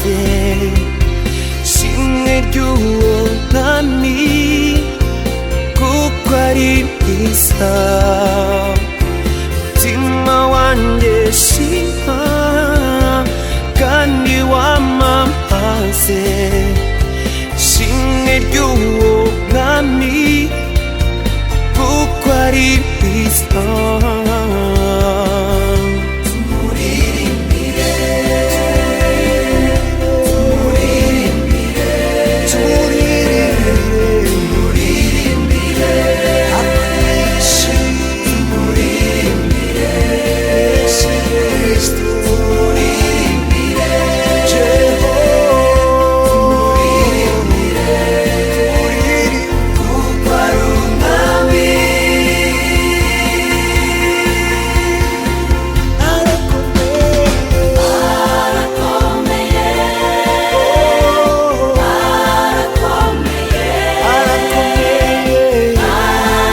Wanjye, shimwe ry'uwo mwami, kuko ari mwiza. Mutima wanjye, shima kandi wamamaze shimwe ry'uwo mwami, kuko ari mwiza. Tumuririmbire, tumuririmbire, tumuririmbire, tumuririmbire Yesu Kristo, tumuririmbire Jehova, tumuririmbire, kuko ari umwami. Arakomeye, Arakomeye, arakomeye,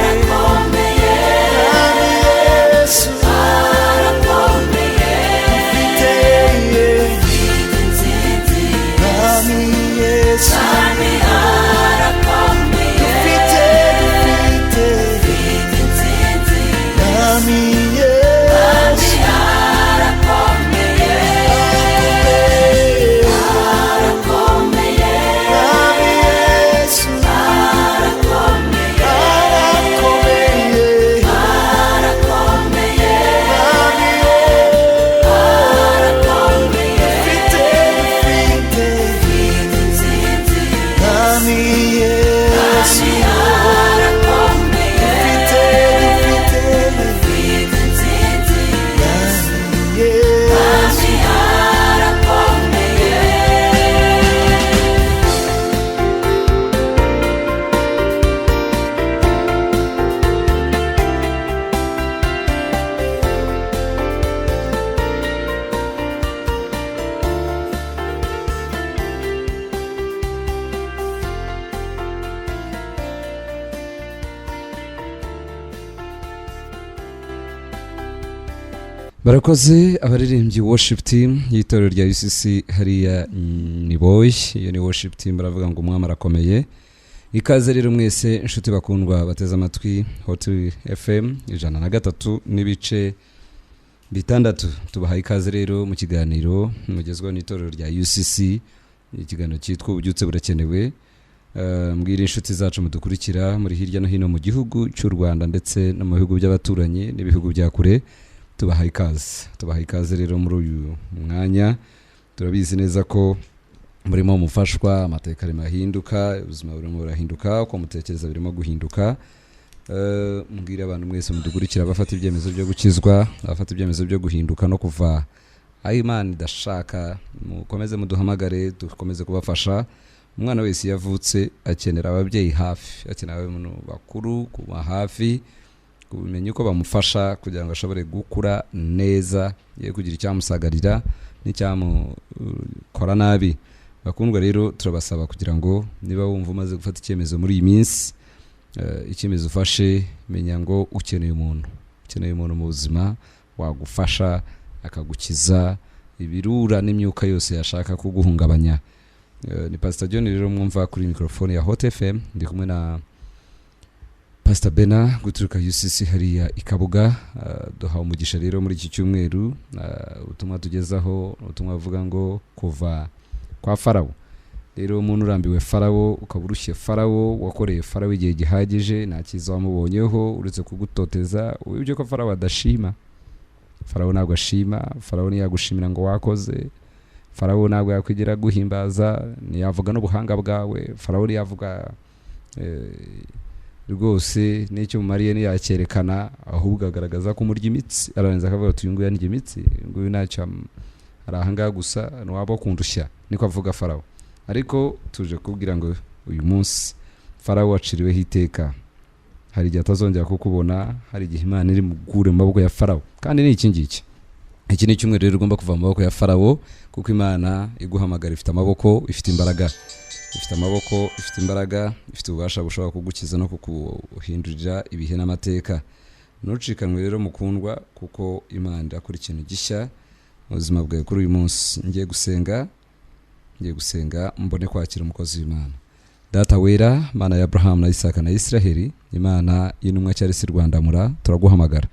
arakomeye, Mwami Yesu, arakomeye, mfite intsinzi, Mwami Yesu, kandi arakomeye, mfite, mfite intsinzi, Mwami Yesu, arakomeye, arakomeye, Mwami Yesu, arakomeye, arakomeye, arakomeye, Mwami Yesu, arakomeye, mfite, mfite intsinzi, Mwami Yesu, arakomeye, mfite, mfite intsinzi, Mwami Yesu. arakomeye. Barakoze abaririmbyi worship team y'itorero rya UCC hariya Niboyi. Iyo ni worship team, baravuga ngo umwami arakomeye. Ikaze rero mwese inshuti bakundwa bateze amatwi Hot FM 103.6. Tubahaye ikaze rero mu kiganiro mugezweho n'itorero rya UCC, ikiganiro cyitwa Ububyutse Burakenewe. Mbwira inshuti zacu mudukurikira muri hirya no hino mu gihugu cy'u Rwanda ndetse no mu bihugu by'abaturanyi n'ibihugu bya kure, tubahaye ikaze. Tubahaye ikaze rero muri uyu mwanya. Turabizi neza ko murimo mufashwa, amateka arimo ahinduka, ubuzima burimo burahinduka, uko mutekereza birimo guhinduka. Mbwira abantu mwese mudukurikira, abafata ibyemezo byo gukizwa, abafata ibyemezo byo guhinduka no kuva aho Imana idashaka, mukomeze muduhamagare, dukomeze kubafasha. Umwana wese iyo avutse akenera ababyeyi hafi, akenera abantu bakuru kuba hafi, kumenya uko bamufasha kugira ngo ashobore gukura neza, ye kugira icyamusagarira n'icyamukora nabi. Bakundwa rero, turabasaba kugira ngo niba wumva umaze gufata icyemezo muri iyi minsi, icyemezo ufashe, menya ngo ukeneye umuntu, ukeneye umuntu mu buzima wagufasha akagukiza ibirura n'imyuka yose yashaka kuguhungabanya. Ni Pastor John rero mwumva kuri mikorofone ya Hot FM, ndi kumwe na Pastor Bena guturuka UCC hariya i Kabuga. Duhawe umugisha rero muri iki cyumweru. Ubutumwa tugezaho ni ubutumwa buvuga ngo kuva kwa Farawo. Rero umuntu urambiwe Farawo, ukaba urushye Farawo, wakoreye Farawo igihe gihagije, nta cyiza wamubonyeho uretse kugutoteza, wibye ko Farawo adashima. Farawo ntabwo ashima, Farawo ntiyagushimira ngo wakoze, Farawo ntabwo yakwigira guhimbaza, ntiyavuga n'ubuhanga bwawe, Farawo ntiyavuga rwose n'icyo mumariye ntiyacyerekana, ahubwo agaragaza ko umurya imitsi. Ararangiza akavuga ati uyu nguyu andya imitsi, uyu nguyu ntacyo ari ahangaha gusa ntiwaba kundushya, niko avuga Farawo. Ariko tuje kubwira ngo uyu munsi Farawo waciriweho iteka, hari igihe atazongera kukubona, hari igihe Imana iri bugure mu maboko ya Farawo. Kandi ni iki ngiki, iki ni icyumweru rero ugomba kuva mu maboko ya Farawo, kuko Imana iguhamagara ifite amaboko, ifite imbaraga, ifite amaboko, ifite imbaraga, ifite ububasha bushobora kugukiza no kukuhindurira ibihe n'amateka. Ntucikanwe rero mukundwa, kuko Imana irakora ikintu gishya mu buzima bwawe kuri uyu munsi. Ngiye gusenga. Ngiye gusenga mbone kwakira umukozi w'Imana. Data wera, Mana ya Abrahamu na Isaka na Israheli, Imana y'intumwa Charles Rwandamura, turaguhamagara.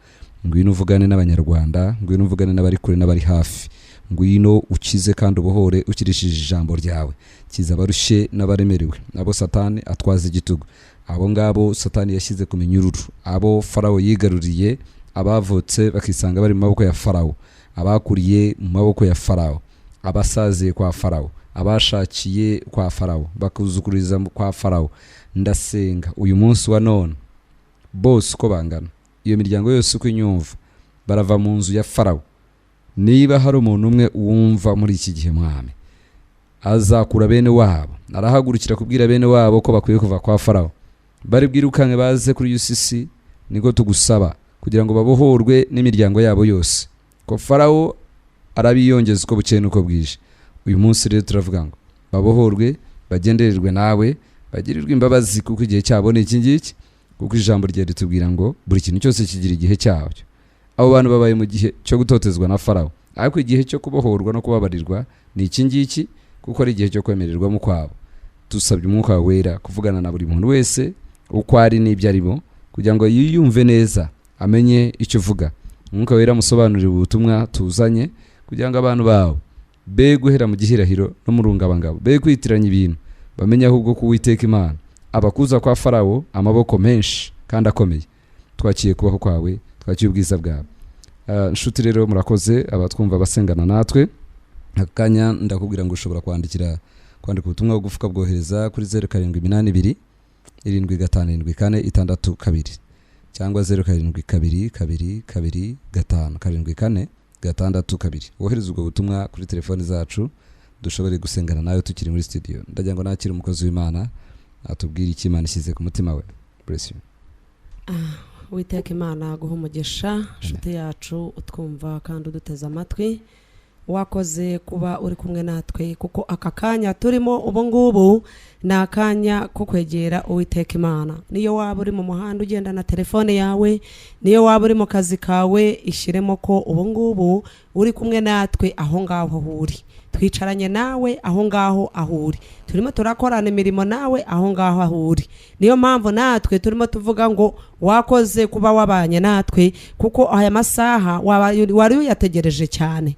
Ngwino uvugane n'Abanyarwanda, ngwino uvugane n'abari kure n'abari hafi. Ngwino ukize kandi ubohore ukirishije ijambo ryawe. Kiza abarushye n'abaremerewe, abo Satani atwaza igitugu, abo ngabo Satani yashyize ku minyururu, abo Farawo yigaruriye, abavutse bakisanga bari mu maboko ya Farawo, abakuriye mu maboko ya Farawo, abasaziye kwa Farawo, abashakiye kwa Farawo, bakuzukuriza kwa Farawo. Ndasenga uyu munsi wa none bose uko bangana, iyo miryango yose uko inyumva, barava mu nzu ya Farawo. Niba hari umuntu umwe wumva muri iki gihe, Mwami, azakura bene wabo, arahagurukira kubwira bene wabo ko bakwiye kuva kwa Farawo, bari bwirukanke baze kuri UCC. Niko tugusaba kugira ngo babohorwe n'imiryango yabo yose, ko Farawo arabiyongeza uko bukeye n'uko bwije. Uyu munsi rero turavuga ngo babohorwe, bagendererwe nawe, bagirirwe imbabazi, kuko igihe cyabo ni iki ngiki, kuko ijambo rye ritubwira ngo buri kintu cyose kigira igihe cyabyo. Abo bantu babaye mu gihe cyo gutotezwa na Farawo, ariko igihe cyo kubohorwa no kubabarirwa ni iki ngiki, kuko ari igihe cyo kwemererwamo kwabo. Dusabye Umwuka Wera kuvugana na buri muntu wese uko ari n'ibyo arimo, kugira ngo yiyumve neza, amenye icyo uvuga. Umwuka Wera amusobanurire ubutumwa tuzanye, kugira ngo abantu bawe be guhera mu gihirahiro no mu rungabangabo, be kwitiranya ibintu, bamenye ahubwo ko Uwiteka Imana abakuza kwa Farawo amaboko menshi kandi akomeye. Twakiye kubaho kwawe, twakiye ubwiza bwawe. Nshuti rero, murakoze abatwumva basengana natwe. Aka kanya ndakubwira ngo ushobora kwandika ubutumwa bugufi ukabwohereza kuri 0782 757 462, cyangwa 0722 257 46 2. Wohereza ubwo butumwa kuri telefoni zacu, dushobore gusengana nawe tukiri muri studio. Ndagira ngo nakire umukozi w'Imana atubwire icyo Imana ishyize ku mutima we. Bless you. Witeka Imana guha umugisha, inshuti yacu utwumva kandi uduteze amatwi. Wakoze kuba uri kumwe natwe, kuko aka kanya turimo ubu ngubu ni akanya ko kwegera Uwiteka Imana. Niyo waba uri mu muhanda ugenda na telefone yawe, niyo waba uri mu kazi kawe, ishyiremo ko ubu ngubu uri kumwe natwe aho ngaho aho uri. Twicaranye nawe aho ngaho aho uri, turimo turakorana imirimo nawe aho ngaho aho uri. Niyo mpamvu natwe turimo tuvuga ngo wakoze kuba wabanye natwe, kuko aya masaha wari uyategereje cyane.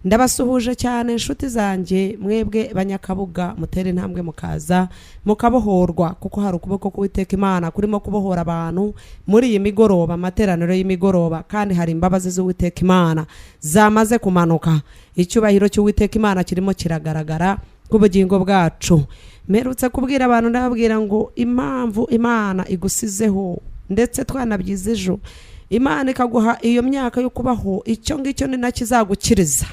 Ndabasuhuje cyane, inshuti zanjye, mwebwe Banyakabuga mutera intambwe mukaza mukabohorwa, kuko hari ukuboko k'Uwiteka Imana kurimo kubohora abantu muri iyi migoroba, amateraniro y'imigoroba, kandi hari imbabazi z'Uwiteka Imana zamaze kumanuka. Icyubahiro cy'Uwiteka Imana kirimo kiragaragara ku bugingo bwacu. Mperutse kubwira abantu, ndababwira ngo impamvu Imana igusizeho, ndetse twanabyize ejo, Imana ikaguha iyo myaka yo kubaho, icyo ngicyo ni nacyo izagukiriza.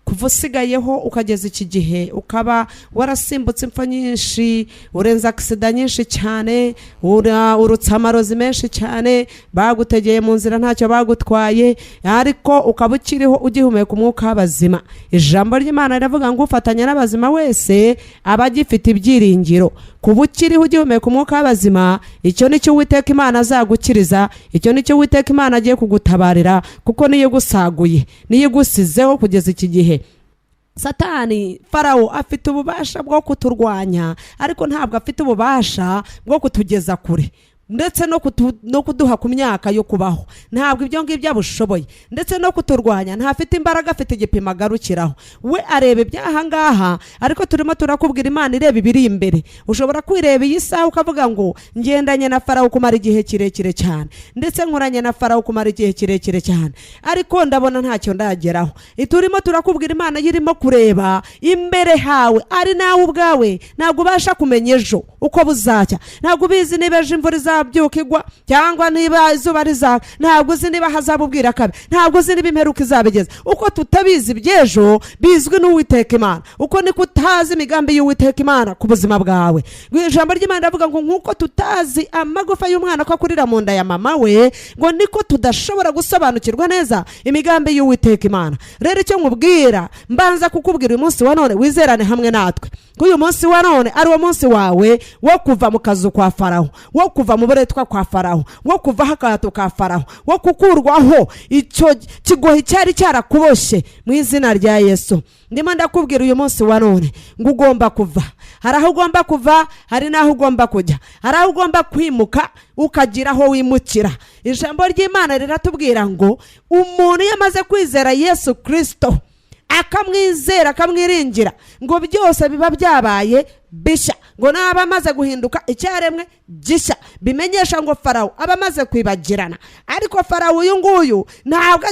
Kuva usigayeho ukageza iki gihe, ukaba warasimbutse impfu nyinshi, urenze accident nyinshi cyane, urutse amarozi menshi cyane, bagutegeye mu nzira ntacyo bagutwaye, ariko ukaba ukiriho ugihumeka umwuka w'abazima. Ijambo ry'Imana riravuga ngo ufatanya n'abazima wese aba agifite ibyiringiro. Kuba ukiriho ugihumeka umwuka w'abazima, icyo ni cyo Uwiteka Imana azagukiriza, icyo ni cyo Uwiteka Imana agiye kugutabarira, kuko niyo igusaguye, niyo igusizeho kugeza iki gihe. Satani, Farawo, afite ububasha bwo kuturwanya, ariko ntabwo afite ububasha bwo kutugeza kure, ndetse no kuduha ku myaka yo kubaho. Ntabwo ibyo ngibyo abushoboye. Ndetse no kuturwanya ntafite imbaraga, afite igipimo agarukiraho. We areba ibyaha ngaha, ariko turimo turakubwira Imana ireba ibiri imbere. Ushobora kwireba iyi saha ukavuga ngo ngendanye na Farawo kumara igihe kirekire cyane, ndetse nkoranye na Farawo kumara igihe kirekire cyane, ariko ndabona ntacyo ndageraho. Turimo turakubwira Imana irimo kureba imbere hawe. Ari nawe ubwawe ntabwo ubasha kumenya ejo uko buzacya. Ntabwo ubizi niba ejo imvura izabyuka igwa cyangwa niba izuba rizaka. Ntabwo uzi niba hazaba ubwira kabi, ntabwo uzi niba imperuka izabigeza. Uko tutabizi iby'ejo, bizwi n'Uwiteka Imana, uko niko utazi imigambi y'Uwiteka Imana ku buzima bwawe. Ijambo ry'Imana riravuga ngo nk'uko tutazi amagufa y'umwana ko akurira mu nda ya mama we, ngo niko tudashobora gusobanukirwa neza imigambi y'Uwiteka Imana. Rero icyo nkubwira, mbanza kukubwira uyu munsi wa none, wizerane hamwe natwe ko uyu munsi wa none ari wo munsi wawe wo kuva mu kazu kwa Farawo, wo kuva mu buretwa kwa Farawo, wo kuvaho akahato ka Farawo, wo gukurwaho icyo kigohi cyari cyarakuboshye mu izina rya Yesu. Ndimo ndakubwira uyu munsi wa none ngo ugomba kuva. Hari aho ugomba kuva, hari n'aho ugomba kujya, hari aho ugomba kwimuka ukagira aho wimukira. Ijambo ry'Imana riratubwira ngo umuntu iyo amaze kwizera Yesu Kirisito, akamwizera, akamwiringira, ngo byose biba byabaye bishya, ngo naba amaze guhinduka icyaremwe gishya. Bimenyesha ngo Farawo aba amaze kwibagirana. Ariko Farawo uyu nguyu ntabwo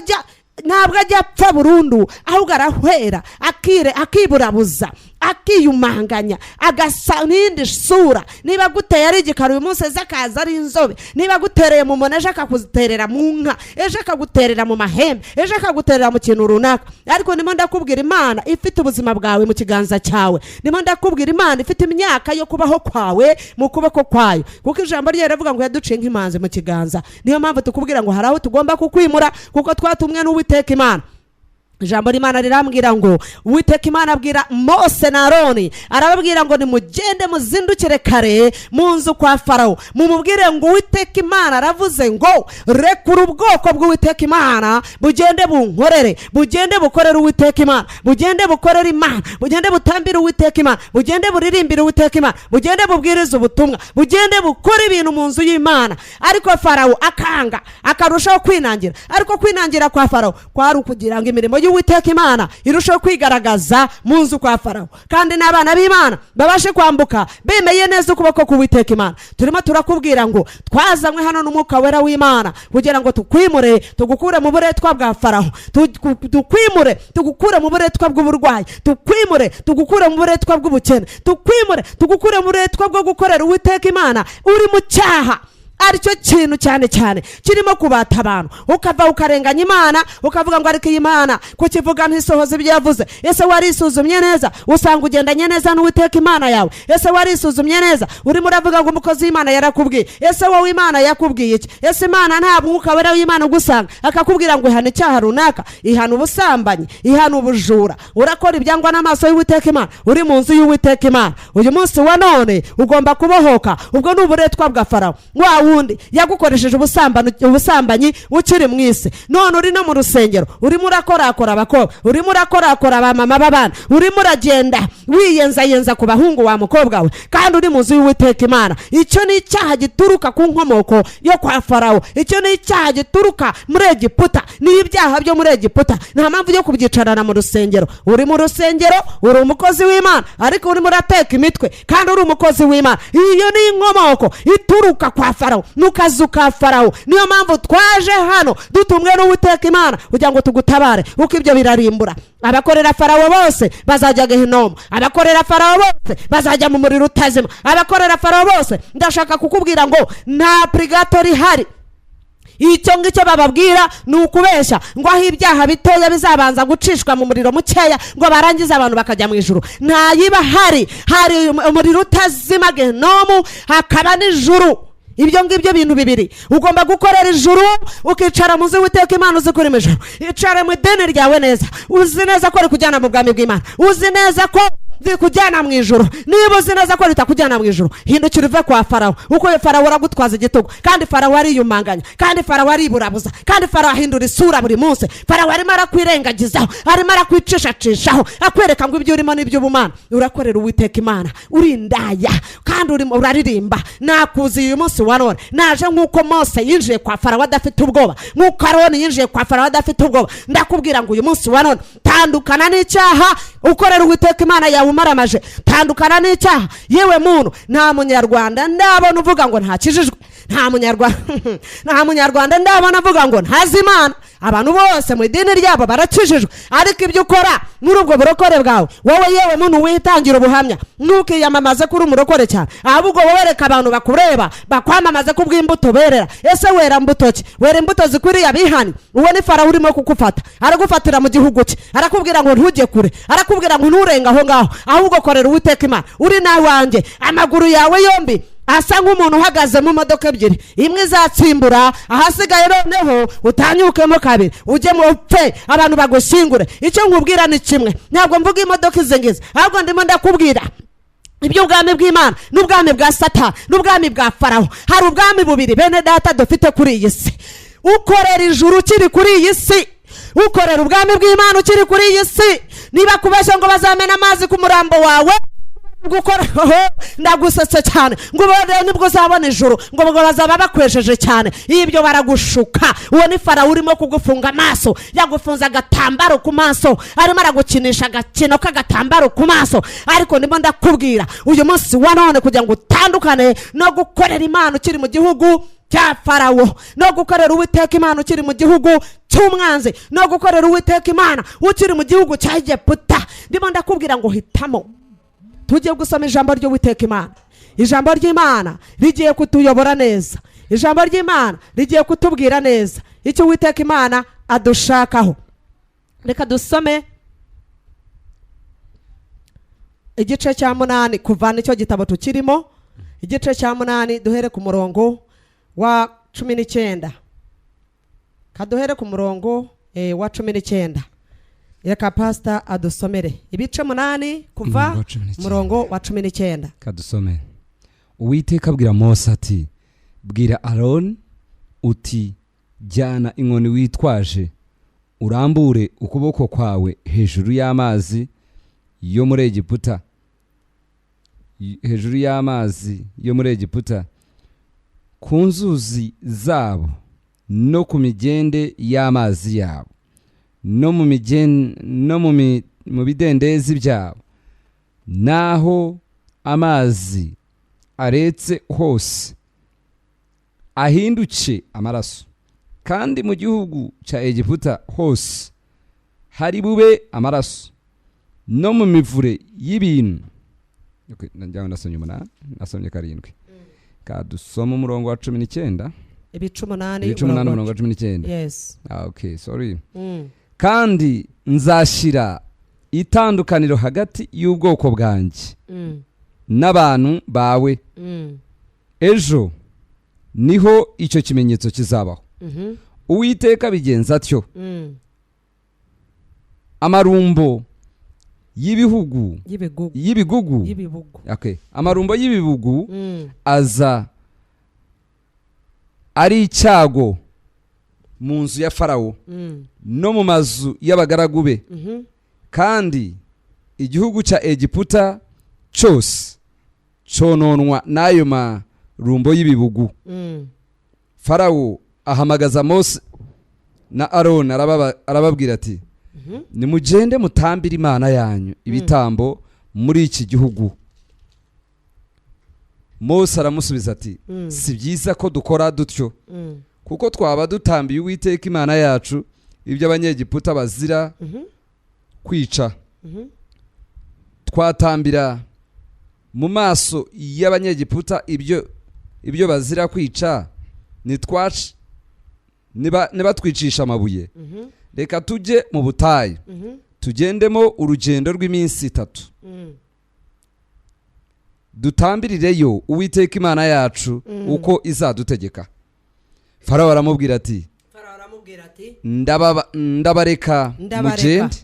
ajya apfa burundu, ahubwo arahwera, akire, akiburabuza, akiyumanganya, agasa n'iyindi sura. Niba aguteye ari igikara uyu munsi, ejo akaza ari inzobe. Niba agutereye mu mona, ejo akaguterera mu nka, ejo akaguterera mu mahembe, ejo akaguterera mu kintu runaka. Ariko ndimo ndakubwira Imana ifite ubuzima bwawe mu kiganza cyawe. Ndimo ndakubwira Imana ifite imyaka yo kubaho kwawe mu kuboko kwayo, kuko ijambo rye riravuga ngo yaduciye nk'imanzi mu kiganza. Niyo mpamvu tukubwira ngo hari aho tugomba kukwimura, kuko twatumwe n'Uwiteka Imana. Ijambo ry'Imana rirambwira ngo Uwiteka Imana abwira Mose na Aroni, arababwira ngo: "Nimugende muzindukire kare mu nzu kwa Farawo, mumubwire ngo Uwiteka Imana aravuze ngo rekura ubwoko bw'Uwiteka Imana bugende bunkorere, bugende bukorere Uwiteka Imana, bugende bukorere Imana, bugende butambire Uwiteka Imana, bugende buririmbire Uwiteka Imana, bugende bubwirize ubutumwa, bugende bukore ibintu mu nzu y'Imana." Ariko Farawo akanga, akarushaho kwinangira. Ariko kwinangira kwa Farawo kwari ukugira ngo imirimo y'Uwiteka Imana irusheho kwigaragaza mu nzu kwa Farawo, kandi n'abana b'Imana babashe kwambuka bemeye neza ukuboko k'Uwiteka Imana. Turimo turakubwira ngo twazanywe hano n'Umwuka Wera w'Imana kugira ngo tukwimure, tugukure mu buretwa bwa Farawo, tukwimure, tugukure mu buretwa bw'uburwayi, tukwimure, tugukure mu buretwa bw'ubukene, tukwimure, tugukure mu buretwa bwo gukorera Uwiteka Imana uri mu cyaha, aricyo kintu cyane cyane kirimo kubata abantu. Ukava ukarenganya Imana, ukavuga ngo: "Ariko iyi Mana kukivuga ntisohoze ibyo yavuze?" Ese warisuzumye neza usanga ugendanye neza n'Uwiteka Imana yawe? Ese warisuzumye neza? Urimo uravuga ngo umukozi w'Imana yarakubwiye. Ese wowe Imana yakubwiye iki? Ese Imana nta Mwuka Wera w'Imana ugusanga akakubwira ngo ihana icyaha runaka, ihana ubusambanyi, ihana ubujura? Urakora ibyangwa n'amaso y'Uwiteka Imana uri mu nzu y'Uwiteka Imana. Uyu munsi wa none ugomba kubohoka. Ubwo ni uburetwa bwa Farawo wa wundi yagukoresheje ubusambanyi ukiri mu isi. None uri no mu rusengero, urimo urakorakora abakobwa, urimo urakorakora abamama b'abana, urimo uragenda wiyenzayenza ku bahungu, wa mukobwa we, kandi uri mu nzu y'Uwiteka Imana. Icyo ni icyaha gituruka ku nkomoko yo kwa Farawo. Icyo ni icyaha gituruka muri Egiputa. Ni ibyaha byo muri Egiputa. Nta mpamvu yo kubyicarana mu rusengero. Uri mu rusengero, uri umukozi w'Imana, ariko urimo urateka imitwe kandi uri umukozi w'Imana. Iyo ni inkomoko ituruka kwa Farawo, mu kazu ka Farawo. Niyo mpamvu twaje hano dutumwe n'Uwiteka Imana kugira ngo tugutabare, kuko ibyo birarimbura. Abakorera Farawo bose bazajya Gehinomu. Abakorera Farawo bose bazajya mu muriro utazima. Abakorera Farawo bose, ndashaka kukubwira ngo nta purigatori ihari. Icyo ngicyo bababwira ni ukubeshya, ngo aho ibyaha bitoya bizabanza gucishwa mu muriro mukeya, ngo barangize abantu bakajya mu ijuru. Ntayiba hari. Hari umuriro utazima, Gehinomu, hakaba n'ijuru. Ibyo ngibyo bintu bibiri. Ugomba gukorera ijuru, ukicara mu nzu y'Uwiteka Imana uzi kuri mu ijuru. Icare mu ideni ryawe neza, uzi neza ko rikujyana mu bwami bw'Imana, uzi neza ko rikujyana mu ijuru. Niba uzi neza ko ritakujyana mu ijuru, hindukira uve kwa Farawo, kuko Farawo aragutwaza igitugu, kandi Farawo ariyumanganya, kandi Farawo ariburabuza, kandi Farawo ahindura isura buri munsi. Farawo arimo arakwirengagizaho, arimo arakwicishacishaho, akwereka ngo ibyo urimo n'iby'ubumana. Urakorera Uwiteka Imana uri indaya kandi urimo uraririmba. Nakuziye uyu munsi wa none, naje nk'uko Mose yinjiye kwa Farawo adafite ubwoba, nk'uko Aroni yinjiye kwa Farawo adafite ubwoba. Ndakubwira ngo uyu munsi wa none tandukana n'icyaha, ukorera Uwiteka Imana yawe umaramaje. Tandukana n'icyaha, yewe muntu. Nta Munyarwanda ndabona uvuga ngo ntakijijwe. Nta Munyarwanda ndabona avuga ngo ntazi Imana. Abantu bose mu idini ryabo barakijijwe, ariko ibyo ukora muri ubwo burokore bwawe, wowe yewe muntu witangira ubuhamya, ntukiyamamaze ko uri umurokore cyane, ahubwo wowe reka abantu bakureba bakwamamaze ko ubw'imbuto berera. Ese wera mbuto ki? Wera imbuto zikwiriye abihani? Uwo ni Farawo urimo kugufata, aragufatira mu gihugu cye, arakubwira ngo ntujye kure, arakubwira ngo nturenge aho ngaho, ahubwo korera Uwiteka Imana uri nawanjye. Amaguru yawe yombi asa nk'umuntu uhagaze mu modoka ebyiri, imwe izatsimbura, ahasigaye noneho utanyukemo kabiri, ujye mu upfe, abantu bagushyingure. Icyo nkubwira ni kimwe: ntabwo mvuga imodoka izi ngizi, ahubwo ndimo ndakubwira Iby'ubwami bw'Imana n'ubwami bwa Satani n'ubwami bwa Farawo. Hari ubwami bubiri, bene data, dufite kuri iyi si. Ukorera ijuru ukiri kuri iyi si, ukorera ubwami bw'Imana ukiri kuri iyi si. Niba kubeshya ngo bazamena amazi ku murambo wawe gukora, ndagusetse cyane, ngo ubone nibwo uzabona ijuru, ngo ngo bazaba bakwesheje cyane. Ibyo baragushuka. Uwo ni Farawo urimo kugufunga amaso, yagufunze agatambaro ku maso, arimo aragukinisha agakino k'agatambaro ku maso. Ariko ndimo ndakubwira uyu munsi wa none kugira ngo utandukane no gukorera Imana ukiri mu gihugu cya Farawo, no gukorera Uwiteka Imana ukiri mu gihugu cy'umwanzi, no gukorera Uwiteka Imana ukiri mu gihugu cya Egiputa. Ndimo ndakubwira ngo hitamo. Tugiye gusoma ijambo ry'Uwiteka Imana. Ijambo ry'Imana rigiye kutuyobora neza. Ijambo ry'Imana rigiye kutubwira neza icyo Uwiteka Imana adushakaho. Reka dusome igice cya 8, kuva nicyo gitabo tukirimo, igice cya 8, duhere ku murongo wa 19. Kaduhere ku murongo wa 19. Reka pasita adusomere ibice 8 kuva Umurongo wa 19. Umurongo wa 19. Kadusome. Uwiteka abwira Mose ati: "Bwira Aroni uti: 'Jyana inkoni witwaje, urambure ukuboko kwawe hejuru y'amazi yo muri Egiputa, hejuru y'amazi yo muri Egiputa, ku nzuzi zabo no ku migende y'amazi yabo, no mu no mu bidendezi byabo, n'aho amazi aretse hose ahinduke amaraso. Kandi mu gihugu cya Egiputa hose hari bube amaraso, no mu mivure y'ibintu." Okay, ngira ngo nasomye 8, nasomye 7. Kadusoma umurongo wa 19. Ibice 8. Ibice 8, umurongo umurongo wa 19. Yes. Ah, okay, sorry. "Kandi nzashyira itandukaniro hagati y'ubwoko bwanjye n'abantu bawe. Ejo niho icyo kimenyetso kizabaho." Uwiteka abigenza atyo. Amarumbo y'ibihugu y'ibigugu. Y'ibigugu. Y'ibibugu. Okay. Amarumbo y'ibibugu aza ari icyago mu nzu ya Farawo no mu mazu y'abagaragu be, kandi igihugu cya Egiputa cyose cononwa n'ayo marumbo y'ibibugu. Farawo ahamagaza Mose na Aroni, arababwira ati: 'Nimugende mutambire Imana yanyu ibitambo muri iki gihugu.' Mose aramusubiza ati: 'Si byiza ko dukora dutyo, kuko twaba dutambiye Uwiteka Imana yacu ibyo Abanyegiputa bazira kwica. Twatambira mu maso y'Abanyegiputa ibyo bazira kwica, nitwac nibatwicisha amabuye. Reka tujye mu butayu, tugendemo urugendo rw'iminsi 3, dutambirireyo Uwiteka Imana yacu uko izadutegeka.' Farawo aramubwira ati: Farawo aramubwira ati: 'Ndabareka Ndabareka. mugende,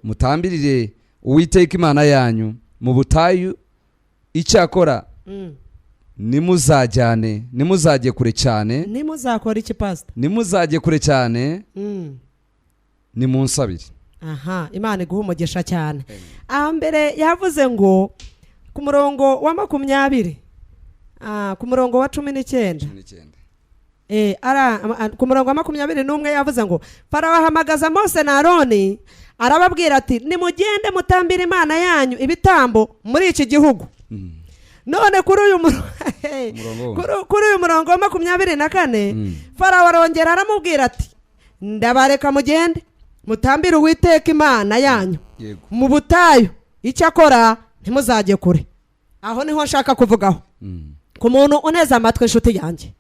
mutambirire Uwiteka Imana yanyu mu butayu. Icyakora nimuzajyane, nimuzajye kure cyane.'" Nimuzakora iki, pasita? "Nimuzajye kure cyane. Nimunsabire." Aha, Imana iguha umugisha cyane. Aha mbere yavuze ngo ku murongo wa 20, ku murongo wa 19, ku murongo wa 21 yavuze ngo Farawo ahamagaza Mose na Aroni, arababwira ati: "Nimugende mutambire Imana yanyu ibitambo muri iki gihugu." None kuri uyu Umurongo wundi. kuri uyu murongo wa 24, Farawo arongera aramubwira ati: "Ndabareka mugende mutambire Uwiteka Imana yanyu mu butayu, icyakora ntimuzajye kure." Aho niho nshaka kuvugaho. Ku muntu uneze amatwi, inshuti yanjye,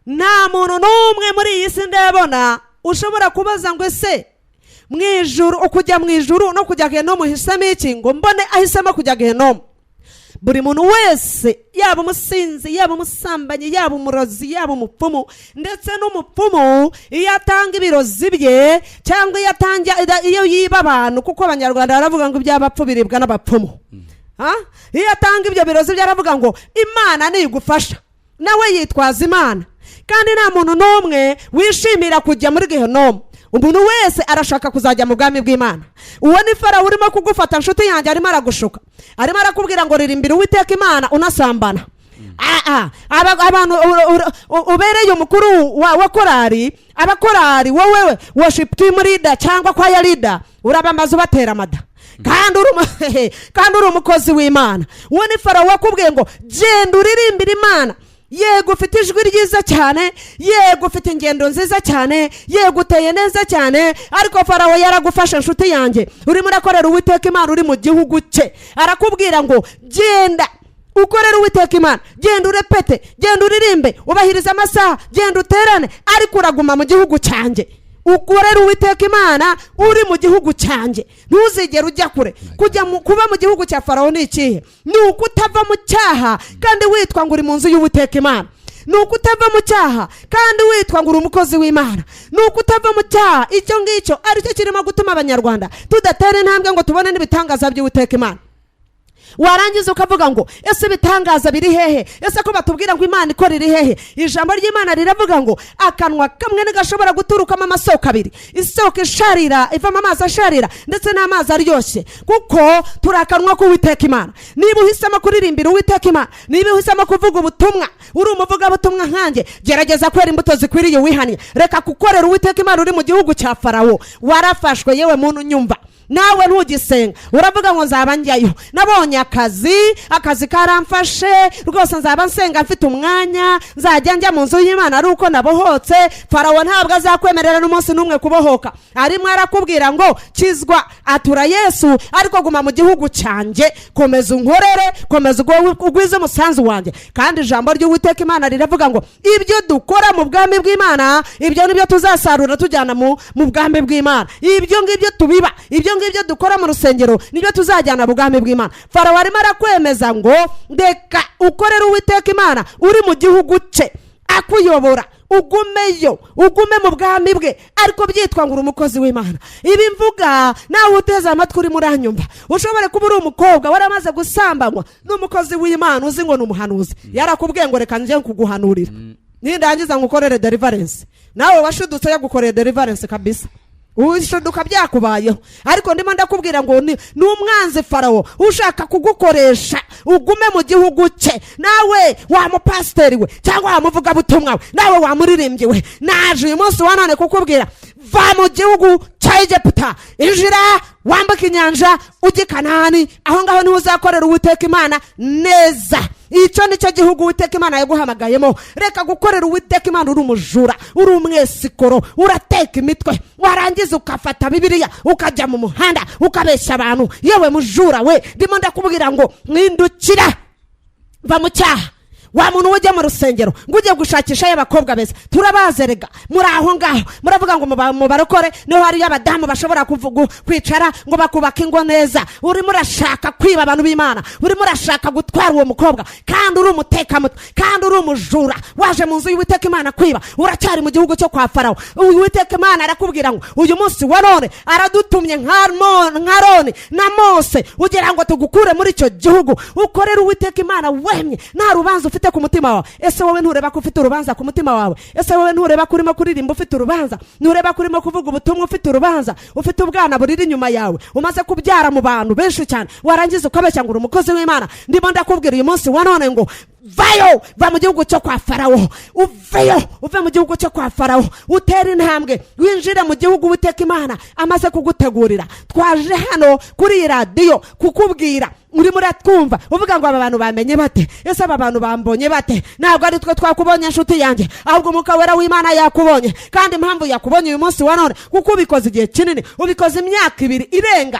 nta muntu n'umwe muri iyi si ndabona ushobora kubaza ngo: "Ese mu ijuru, ukujya mu ijuru no kujya Gehinomu uhisemo iki?" ngo mbone ahisemo kujya Gehinomu. Buri muntu wese, yaba umusinzi, yaba umusambanyi, yaba umurozi, yaba umupfumu, ndetse n'umupfumu iyo atanga ibirozi bye cyangwa iyo atanga, iyo yiba abantu, kuko Abanyarwanda baravuga ngo iby'abapfu biribwa n'abapfumu. Ha? Iyo atanga ibyo birozi bye aravuga ngo Imana ntigufasha, nawe yitwaza Imana. Kandi nta muntu n'umwe wishimira kujya muri gehinomu. Umuntu wese arashaka kuzajya mu bwami bw'Imana. Uwo ni Farawo urimo kugufata, nshuti yanjye. Arimo aragushuka, arimo arakubwira ngo ririmbira Uwiteka Imana unasambana. Abantu ubereye umukuru wa korari, abakorari, wowe worship team leader cyangwa choir leader, urabamaze ubatera amada kandi uri umukozi w'Imana. Uwo ni Farawo wakubwiye ngo genda uririmbire Imana. Yego, ufite ijwi ryiza cyane, yego, ufite ingendo nziza cyane, yego, uteye neza cyane, ariko Farawo yaragufashe, nshuti yanjye. Urimo urakorera Uwiteka Imana uri mu gihugu cye. Arakubwira ngo genda ukorere Uwiteka Imana, genda urepete, genda uririmbe, ubahirize amasaha, genda uterane, ariko uraguma mu gihugu cyanjye. Ukorere Uwiteka Imana uri mu gihugu cyanjye, ntuzigere ujya kure. Kujya kuba mu gihugu cya Farawo ni ikihe? Ni uko utava mu cyaha kandi witwa ngo uri mu nzu y'Uwiteka Imana. Ni uko utava mu cyaha kandi witwa ngo uri umukozi w'Imana. Ni uko utava mu cyaha. Icyo ngicyo aricyo kirimo gutuma Abanyarwanda tudatera intambwe ngo tubone n'ibitangaza by'Uwiteka Imana. Warangiza ukavuga ngo ese ibitangaza biri hehe? Ese ko batubwira ngo Imana ikora, iri hehe? Ijambo ry'Imana riravuga ngo akanwa kamwe ntigashobora guturukamo amasoko abiri, isoko isharira ivamo amazi asharira ndetse n'amazi aryoshye, kuko turi akanwa k'Uwiteka Imana. Niba uhisemo kuririmbira Uwiteka Imana, niba uhisemo kuvuga ubutumwa, uri umuvugabutumwa nkanjye, gerageza kwera imbuto zikwiriye uwihannye. Reka gukorera Uwiteka Imana uri mu gihugu cya Farawo. Warafashwe, yewe muntu unyumva. Nawe ntugisenga, uravuga ngo nzaba njyayo, nabonye akazi, akazi karamfashe rwose, nzaba nsenga mfite umwanya, nzajya njya mu nzu y'Imana ari uko nabohotse. Farawo ntabwo azakwemerera n'umunsi n'umwe kubohoka. Arimo arakubwira ngo kizwa, atura Yesu, ariko guma mu gihugu cyanjye, komeza unkorere, komeza ugwize umusanzu wanjye. Kandi ijambo ry'Uwiteka Imana riravuga ngo ibyo dukora mu bwami bw'Imana, ibyo nibyo tuzasarura tujyana mu bwami bw'Imana. Ibyo ngibyo tubiba, ibyo ngibyo dukora mu rusengero, nibyo tuzajyana mu bwami bw'Imana. Farawo arimo arakwemeza ngo reka ukorere Uwiteka Imana uri mu gihugu cye akuyobora, ugumeyo, ugume mu bwami bwe, ariko byitwa ngo uri umukozi w'Imana. Ibi mvuga, nawe uteze amatwi urimo uranyumva, ushobora kuba uri umukobwa waramaze gusambanywa n'umukozi w'Imana uzi ngo ni umuhanuzi. Yarakubwiye ngo reka njye kuguhanurira, nindangiza ngukorere deliverance. Nawe washudutse yagukoreye deliverance kabisa, ushuduka byakubayeho. Ariko ndimo ndakubwira ngo ni umwanzi Farawo ushaka kugukoresha ugume mu gihugu cye. Nawe wa mupasiteri we, cyangwa wa muvugabutumwa we, nawe wa muririmbyi we, naje uyu munsi wa none kukubwira: va mu gihugu cya Egiputa, injira wambuke inyanja ujye i Kanani. Aho ngaho niho uzakorera Uwiteka Imana neza. Icyo ni cyo gihugu Uwiteka Imana yaguhamagayemo. Reka gukorera Uwiteka Imana uri umujura, uri umwesikoro, urateka imitwe, warangiza ugafata Bibiliya ukajya mu muhanda ukabeshya abantu. Yewe mujura we, ndimo ndakubwira ngo mwindukira, va mu cyaha. Wa muntu ujya mu rusengero ngo ujye gushakisha y'abakobwa beza, turabazerega muri aho ngaho. Muravuga ngo mu barokore niho hariyo abadamu bashobora kwicara ngo bakubaka ingo neza. Urimo urashaka kwiba abantu b'Imana, urimo urashaka gutwara uwo mukobwa kandi uri umutekamutwe, kandi uri umujura, waje mu nzu y'Uwiteka Imana kwiba. Uracyari mu gihugu cyo kwa Farawo. Uwiteka Imana arakubwira ngo uyu munsi wa none aradutumye nka Aroni na Mose ugira ngo tugukure muri icyo gihugu, ukorere Uwiteka Imana wemye, nta rubanza ufite ku mutima wawe. Ese wowe ntureba ko ufite urubanza ku mutima wawe? Ese wowe ntureba ko urimo kuririmba ufite urubanza? Ntureba ko urimo kuvuga ubutumwa ufite urubanza? Ufite ubwana buriri inyuma yawe, umaze kubyara mu bantu benshi cyane, warangiza ukabeshya ngo uri umukozi w'Imana. Ndimo ndakubwira uyu munsi wa none ngo vayo, va mu gihugu cyo kwa Farawo, uveyo, uve mu gihugu cyo kwa Farawo, utere intambwe winjire mu gihugu Uwiteka Imana amaze kugutegurira. Twaje hano kuri iyi radiyo kukubwira. Urimo uratwumva uvuga ngo aba bantu bamenye bate? Ese aba bantu bambonye bate? Ntabwo ari twe twakubonye, inshuti yanjye, ahubwo Umwuka Wera w'Imana yakubonye. Kandi impamvu yakubonye uyu munsi wa none, kuko ubikoze igihe kinini, ubikoze imyaka 2 irenga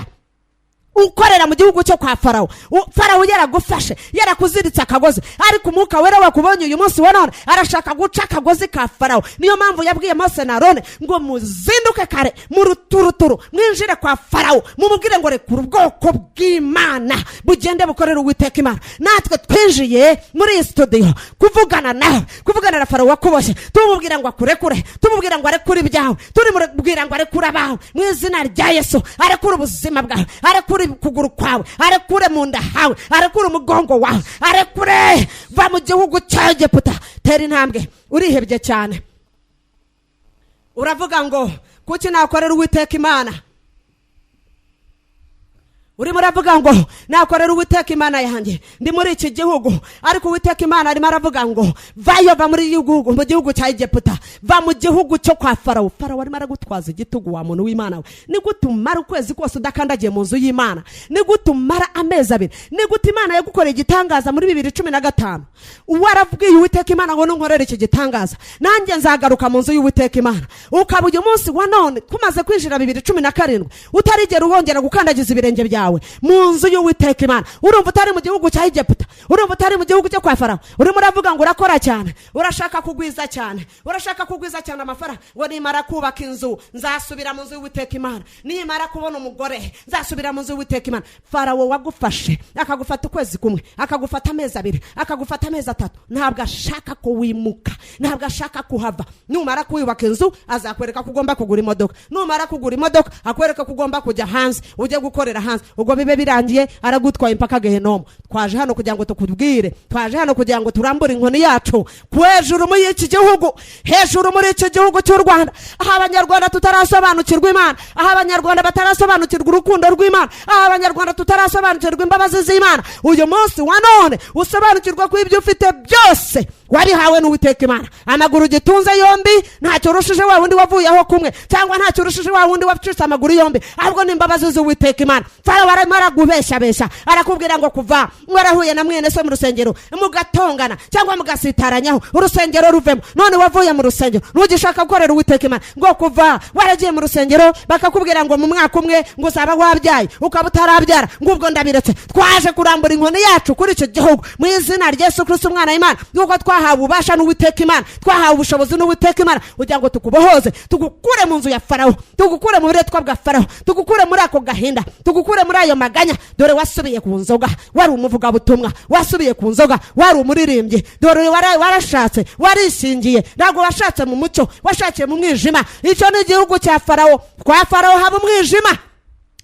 ukorera mu gihugu cyo kwa Farawo. Farawo yaragufashe, yarakuziritse akagozi, ariko Umwuka Wera wakubonye uyu munsi wa none, arashaka guca akagozi ka Farawo. Niyo mpamvu yabwiye Mose na Aroni ngo muzinduke kare mu ruturuturu, mwinjire kwa Farawo, mumubwire ngo rekura ubwoko bw'Imana bugende bukorere Uwiteka Imana. Natwe twinjiye muri iyi studio kuvugana nawe, kuvugana na Farawo wakuboshye, tumubwira ngo akurekure, tumubwira ngo arekure ibyawe, turimubwira ngo arekure abawe mu izina rya Yesu, arekure ubuzima bwawe, arekure. Arekure ukuguru kwawe, arekure mu nda hawe, arekure umugongo wawe, arekure. Va mu gihugu cya Egiputa, tera intambwe. Urihebye cyane, uravuga ngo kuki nakorera Uwiteka Imana? Urimo uravuga ngo nakorera Uwiteka Imana yanjye ndi muri iki gihugu, ariko Uwiteka Imana arimo aravuga ngo vayo, va muri gihugu, mu gihugu cya Egiputa, va mu gihugu cyo kwa Farawo. Farawo arimo aragutwaza igitugu. Wa muntu w'Imana we, ni gute umara ukwezi kose udakandagiye mu nzu y'Imana? Ni gute umara amezi 2? Ni gute Imana yagukoreye igitangaza muri 2015, warabwiye Uwiteka Imana ngo nunkorere iki gitangaza nanjye nzagaruka mu nzu y'Uwiteka Imana, ukaba uyu munsi wa none tumaze kwinjira 2017 utarigera wongera gukandagiza ibirenge byawe mu nzu y'Uwiteka Imana? Urumva utari mu gihugu cya Egiputa? Urumva utari mu gihugu cyo kwa Farawo? Urimo uravuga ngo urakora cyane, urashaka kugwiza cyane, urashaka kugwiza cyane amafaranga, ngo nimara kubaka inzu nzasubira mu nzu y'Uwiteka Imana, nimara kubona umugore nzasubira mu nzu y'Uwiteka Imana. Farawo wagufashe, akagufata ukwezi kumwe, akagufata amezi 2, akagufata amezi 3, ntabwo ashaka ko wimuka, ntabwo ashaka kuhava. Numara kuyubaka inzu azakwereka ko ugomba kugura imodoka, numara kugura imodoka akwereka ko ugomba kujya hanze, ujye gukorera hanze. Ubwo bibe birangiye, aragutwaye impaka Gehinomu. Twaje hano kugira ngo tukubwire, twaje hano kugira ngo turambure inkoni yacu ku hejuru muri iki gihugu, hejuru muri iki gihugu cy'u Rwanda, aho Abanyarwanda tutarasobanukirwa Imana, aho Abanyarwanda batarasobanukirwa urukundo rw'Imana, aho Abanyarwanda tutarasobanukirwa imbabazi z'Imana. Uyu munsi wa none usobanukirwa ko ibyo ufite byose wabihawe n'Uwiteka Imana. Amaguru ugitunze yombi, ntacyo urushije wa wundi wavuyeho kumwe, cyangwa ntacyo urushije wa wundi wacitse amaguru yombi, ahubwo ni imbabazi z'Uwiteka Imana. Farawo arimo aragubeshabesha, arakubwira ngo kuva mwarahuye na mwene so mu rusengero mugatongana cyangwa mugasitaranaho, urusengero ruvemo, none wavuye mu rusengero, ntugishaka gukorera Uwiteka Imana. Ngo kuva waragiye mu rusengero bakakubwira ngo mu mwaka umwe ngo uzaba wabyaye, ukaba utarabyara, ngo ubwo ndabiretse. Twaje kurambura inkoni yacu kuri icyo gihugu mu izina rya Yesu Kristo umwana w'Imana, yuko twahawe ububasha n'Uwiteka Imana, twahawe ubushobozi n'Uwiteka Imana kugira ngo tukubohoze, tugukure mu nzu ya Farawo, tugukure mu buretwa bwa Farawo, tugukure muri ako gahinda, tugukure muri ayo maganya. Dore wasubiye ku nzoga, wari umuvugabutumwa, wasubiye ku nzoga, wari umuririmbyi. Dore warashatse, warishingiye, ntabwo washatse mu mucyo, washakiye mu mwijima. Icyo ni igihugu cya Farawo. Kwa Farawo haba umwijima,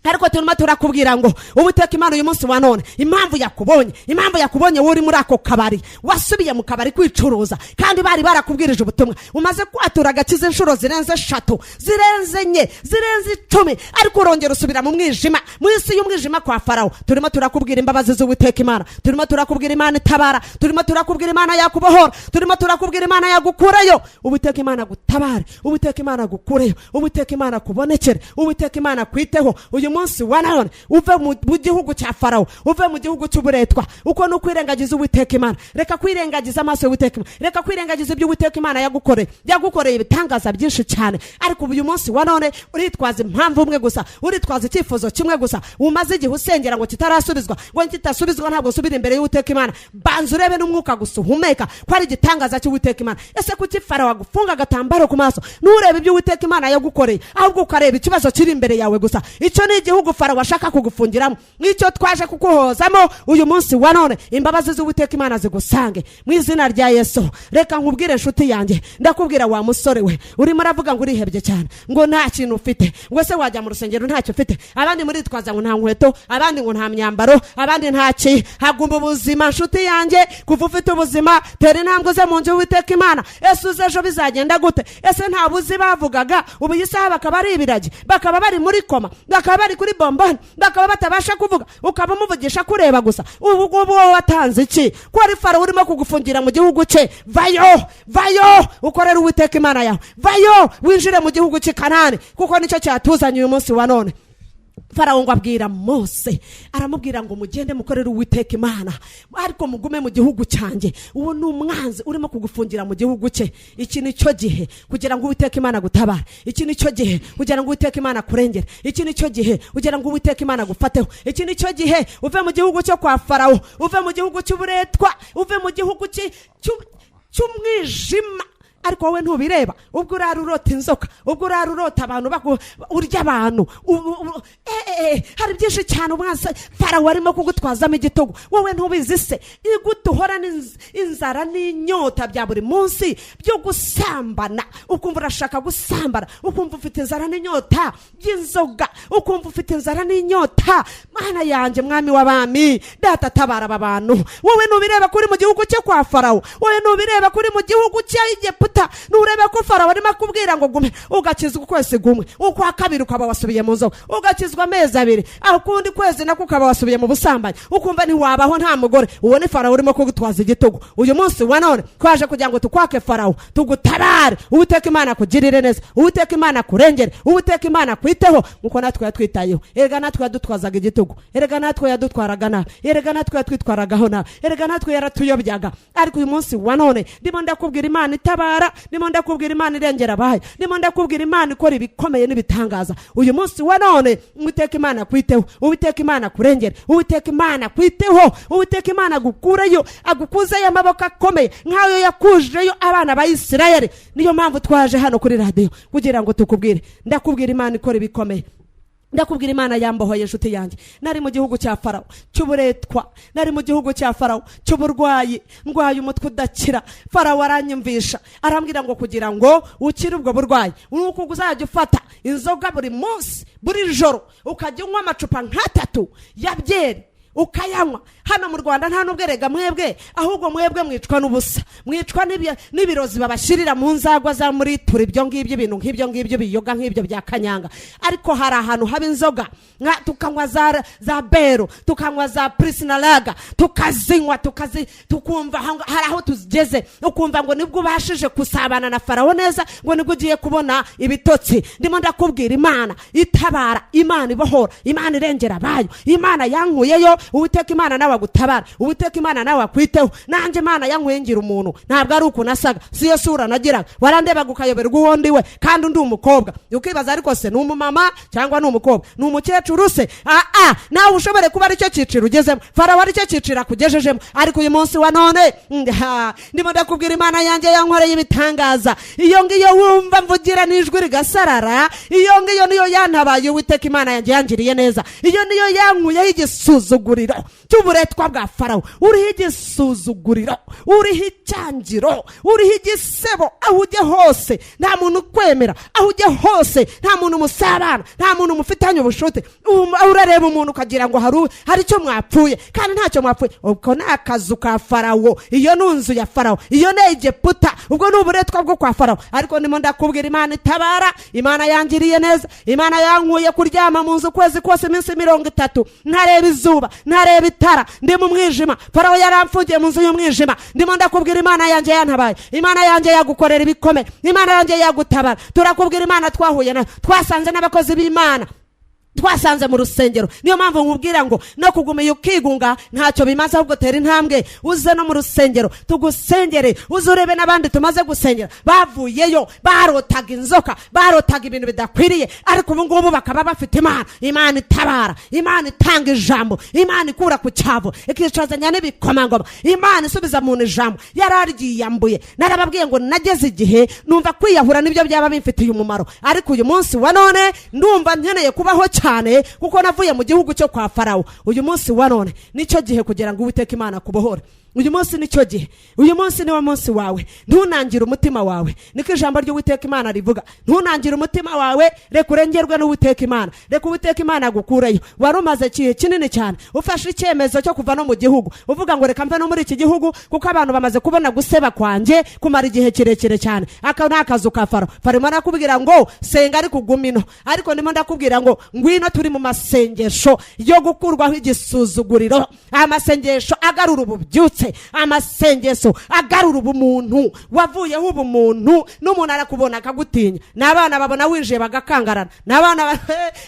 ariko turimo turakubwira ngo Uwiteka Imana uyu munsi wa none, impamvu yakubonye, impamvu yakubonye wowe uri muri ako kabari, wasubiye mu kabari kwicuruza kandi bari barakubwirije ubutumwa, umaze kwatura agakiza inshuro zirenze 3, zirenze 4, zirenze 10, ariko urongera usubira mu mwijima, mu isi y'umwijima kwa Farawo. Turimo turakubwira imbabazi z'Uwiteka Imana, turimo turakubwira Imana itabara, turimo turakubwira Imana yakubohora, turimo turakubwira Imana yagukurayo. Uwiteka Imana agutabare, Uwiteka Imana agukureyo, Uwiteka Imana akubonekere, Uwiteka Imana akwiteho. Uyu munsi wa none uve mu gihugu cya Farawo, uve mu gihugu cy'uburetwa. Uko ni ukwirengagiza Uwiteka Imana. Reka kwirengagiza amaso y'Uwiteka Imana, reka kwirengagiza ibyo Uwiteka Imana yagukoreye. Yagukoreye ibitangaza byinshi cyane, ariko uyu munsi wa none uritwaza impamvu umwe gusa, uritwaza icyifuzo kimwe gusa umaze igihe usengera ngo kitarasubizwa, ngo kitasubizwa ntabwo usubira imbere y'Uwiteka Imana. Banza urebe n'umwuka gusa uhumeka ko ari igitangaza cy'Uwiteka Imana. Ese kuki Farawo agufunga agatambaro ku maso, nturebe ibyo Uwiteka Imana yagukoreye, ahubwo ukareba ikibazo kiri imbere yawe gusa? Icyo ni igihugu Farawo ashaka kugufungiramo, nicyo twaje kukuhozamo uyu munsi wa none. Imbabazi z'Uwiteka Imana zigusange mu izina rya Yesu. Reka nkubwire inshuti yanjye, ndakubwira wa musore we urimo uravuga ngo urihebye cyane, ngo nta kintu ufite, ngo ese wajya mu rusengero ntacyo ufite? Abandi muritwaza ngo nta nkweto, abandi ngo nta myambaro, abandi nta ki. Haguma ubuzima, nshuti yanjye. Kuva ufite ubuzima, tera intambwe uze mu nzu y'Uwiteka Imana. Ese uze ejo bizagenda gute? Ese nta buzi bavugaga ubu iyi saha bakaba ari ibiragi, bakaba bari muri koma, bakaba bari kuri bomboni, bakaba batabasha kuvuga, ukaba umuvugisha kureba gusa? Ubu ngubu wowe watanze iki ko ari Farawo urimo kugufungira mu gihugu cye? Vayo, vayo, ukorere Uwiteka Imana yawe, vayo winjire mu gihugu cy'i Kanani, kuko nicyo cyatuzanye uyu munsi wa none. Farawo ngo abwira Mose, aramubwira ngo mugende mukorere Uwiteka Imana, ariko mugume mu gihugu cyanjye. Uwo ni umwanzi urimo kugufungira mu gihugu cye. Iki ni cyo gihe kugira ngo Uwiteka Imana agutabare, iki ni cyo gihe kugira ngo Uwiteka Imana akurengere, iki ni cyo gihe kugira ngo Uwiteka Imana agufateho, iki ni cyo gihe uve mu gihugu cyo kwa Farawo, uve mu gihugu cy'uburetwa, uve mu gihugu cy'umwijima. Ariko wowe ntubireba, ubwo urara urota inzoka, ubwo urara urota abantu urya abantu. Hari byinshi cyane umwanzi Farawo arimo kugutwazamo igitugu, wowe ntubizi se? Igute uhorana inzara n'inyota bya buri munsi byo gusambana, ukumva urashaka gusambana, ukumva ufite inzara n'inyota by'inzoga, ukumva ufite inzara n'inyota. Mana yanjye, mwami w'abami, data, tabara aba bantu. Wowe ntubireba kuri mu gihugu cyo kwa Farawo? Wowe ntubireba kuri mu gihugu cya Egiputa? Ntureba ko Farawo arimo akubwira ngo gume, ugakizwa ukwezi gumwe, ukwa kabiri ukaba wasubiye mu nzoga, ugakizwa amezi 2, aho ukundi kwezi nako ukaba wasubiye mu busambanyi, ukumva ntiwabaho nta mugore. Uwo ni Farawo urimo kugutwaza igitugu. Uyu munsi wa none twaje kugira ngo tukwake Farawo, tugutabare. Uwiteka Imana akugirire neza, Uwiteka Imana akurengere, Uwiteka Imana akwiteho nkuko natwe yatwitayeho. Erega natwe yadutwazaga igitugu, erega natwe yadutwaraga nabi, erega natwe yatwitwaragaho nabi, erega natwe yaratuyobyaga. Ariko uyu munsi wa none ndimo ndakubwira Imana itabara, ndimo ndakubwira Imana irengera abayo, ndimo ndakubwira Imana ikora ibikomeye n'ibitangaza. Uyu munsi wa none Uwiteka Imana akwiteho, Uwiteka Imana akurengere, Uwiteka Imana akwiteho, Uwiteka Imana agukureyo, agukuzeyo amaboko akomeye nk'ayo yakujeyo abana ba Isirayeli. Niyo mpamvu twaje hano kuri radiyo kugira ngo tukubwire. Ndakubwira Imana ikora ibikomeye, ndakubwira Imana yambohoye. Inshuti yanjye, nari mu gihugu cya Farawo cy'uburetwa, nari mu gihugu cya Farawo cy'uburwayi, ndwaye umutwe udakira. Farawo aranyumvisha, arambwira ngo kugira ngo ukire ubwo burwayi nuko uzajya ufata inzoga buri munsi, buri joro ukajya unywa amacupa nk'atatu ya byeri, ukayanywa. Hano mu Rwanda nta n'ubwo, erega mwebwe ahubwo mwebwe mwicwa n'ubusa, mwicwa n'ibirozi babashyirira mu nzagwa za muri tura, ibyo ngibyo, ibintu nk'ibyo ngibyo, biyoga nk'ibyo bya kanyanga. Ariko hari ahantu haba inzoga, tukanywa za bero, tukanywa za Pilsner lager, tukazinywa, tukumva hari aho tugeze, ukumva ngo nibwo ubashije gusabana na Farawo neza, ngo nibwo ugiye kubona ibitotsi. Ndimo ndakubwira Imana itabara, Imana ibohora, Imana irengera abayo, Imana yankuyeyo. Uwiteka Imana nawe agutabara, Uwiteka Imana nawe akwiteho. Nanjye Imana yankuye ngira umuntu, ntabwo ari uku nasaga, siyo sura nagiraga. Warandebaga ukayoberwa uwo ndi we, kandi undi umukobwa ukibaza, ariko se ni umumama cyangwa ni umukobwa, ni umukecuru se? Aa, nawe ushobore kuba aricyo cyiciro ugezemo, Farawo aricyo cyiciro akugejejemo. Ariko uyu munsi wa none ndimo ndakubwira Imana yanjye yankoreye ibitangaza. Iyo ngiyo wumva mvugira n'ijwi rigasarara, iyo ngiyo niyo yantabaye. Uwiteka Imana yanjye yangiriye neza, iyo niyo yankuyeho igisuzuguriro cy'uburetwa bwa Farawo. Uriho igisuzuguriro, uriho icyangiro, uriho igisebo. Aho ujya hose nta muntu ukwemera, aho ujya hose nta muntu musabana, nta muntu mufitanye ubushuti. Urareba umuntu ukagira ngo hari icyo mwapfuye, kandi ntacyo mwapfuye. Ubwo ni akazu ka Farawo, iyo ni inzu ya Farawo, iyo ni Egiputa, ubwo ni uburetwa bwo kwa Farawo. Ariko ndimo ndakubwira Imana itabara, Imana yangiriye neza, Imana yankuye kuryama mu nzu ukwezi kose, iminsi 30, ntareba izuba, ntareba itara, ndi mu mwijima. Farawo yaramfungiye mu nzu y'umwijima. Ndimo ndakubwira Imana yanjye yantabaye. Imana yanjye yagukorera ibikomeye, Imana yanjye yagutabara. Turakubwira Imana twahuye nayo, twasanze n'abakozi b'Imana, twasanze mu rusengero. Niyo mpamvu nkubwira ngo no kuguma ukigunga ntacyo bimaze, ahubwo tera intambwe uze no mu rusengero tugusengere, uze urebe n'abandi tumaze gusengera bavuyeyo barotaga inzoka, barotaga ibintu bidakwiriye, ariko ubu ngubu bakaba bafite Imana, Imana itabara, Imana itanga ijambo, Imana ikura ku cyavu ikicazanya n'ibikomangoma, Imana isubiza muntu ijambo yararyiyambuye. Narababwiye ngo nageze igihe numva kwiyahura nibyo byaba bimfitiye umumaro, ariko uyu munsi wa none ndumva nkeneye kubaho cyane kuko navuye mu gihugu cyo kwa Farawo. Uyu munsi wa none nicyo gihe kugira ngo Uwiteka Imana akubohore. Uyu munsi nicyo gihe, uyu munsi niwo munsi wawe. Ntunangire umutima wawe, niko ijambo ry'Uwiteka Imana rivuga. Ntunangire umutima wawe, reka urengerwe n'Uwiteka Imana, reka Uwiteka Imana agukureyo. Wari umaze igihe kinini cyane ufashe icyemezo cyo kuva no mu gihugu, uvuga ngo reka mve no muri iki gihugu kuko abantu bamaze kubona guseba kwanjye kumara igihe kirekire cyane. Aka ni akazu ka Faro. Faro arakubwira ngo senga ariko ugume ino, ariko ndimo ndakubwira ngo ngwino. Turi mu masengesho yo gukurwaho igisuzuguriro, amasengesho agarura ububyutse, amasengesho agarura ubumuntu. Wavuyeho ubumuntu, n'umuntu arakubona akagutinya, n'abana babona winjiye bagakangarana, n'abana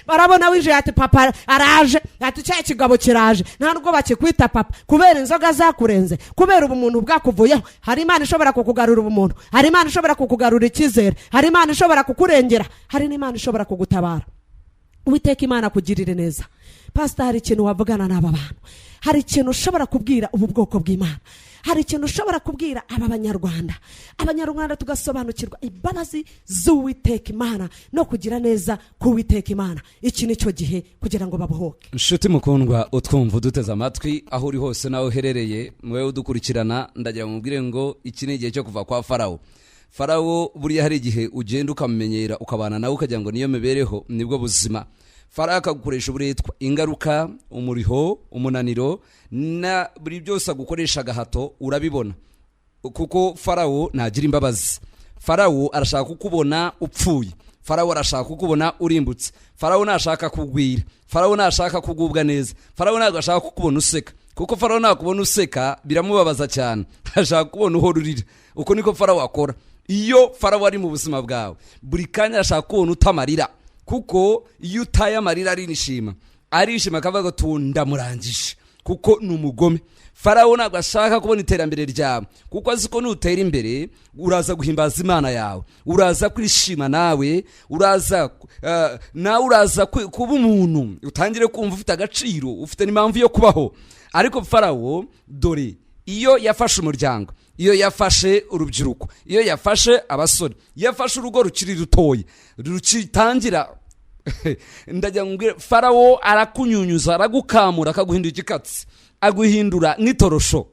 barabona winjiye ati papa araje, ati cya kigabo kiraje. Nta nubwo bakikwita papa kubera inzoga zakurenze, kubera ubumuntu bwakuvuyeho. Hari Imana ishobora kukugarura ubumuntu, hari Imana ishobora kukugarura icyizere, hari Imana ishobora kukurengera, hari n'Imana ishobora kugutabara. Uwiteka Imana akugirire neza. Pastor, hari ikintu wavugana n'aba bantu, hari ikintu ushobora kubwira ubu bwoko bw'Imana, hari ikintu ushobora kubwira aba banyarwanda, abanyarwanda tugasobanukirwa imbabazi z'Uwiteka Imana no kugira neza k'Uwiteka Imana. Iki ni cyo gihe kugira ngo babohoke. Nshuti mukundwa utwumva uduteze amatwi aho uri hose nawe uherereye, mwe udukurikirana, ndagira ngo mubwire ngo iki ni igihe cyo kuva kwa Farawo. Farawo buriya hari igihe ugenda ukamumenyera, ukabana nawe ukagira ngo niyo mibereho, nibwo buzima. Farawo akagukoresha uburetwa, ingaruka, umuriho, umunaniro na buri byose agukoresha agahato, urabibona kuko Farawo ntagira imbabazi. Farawo arashaka kukubona upfuye, Farawo arashaka kukubona urimbutse, Farawo ntashaka kugwira, Farawo ntashaka kugubwa neza, Farawo ntabwo ashaka kukubona useka, kuko Farawo nakubona useka biramubabaza cyane, ashaka kubona uhora urira. Uko niko Farawo akora. Iyo Farawo ari mu buzima bwawe buri kanya arashaka kubona utamarira, kuko iyo utaye amarira arishima, arishima akavuga ngo ndamurangije, kuko ni umugome. Farawo ntabwo ashaka kubona iterambere ryawe, kuko azi ko nutera imbere uraza guhimbaza Imana yawe, uraza kwishima nawe, uraza nawe uraza kuba umuntu, utangire kumva ufite agaciro, ufite n'impamvu yo kubaho. Ariko Farawo dore iyo yafashe umuryango, iyo yafashe urubyiruko, iyo yafashe abasore, iyo yafashe urugo rukiri rutoya rukitangira, ndagira ngo mbwire, Farawo arakunyunyuza, aragukamura, akaguhindura igikatsi, aguhindura nk'itorosho,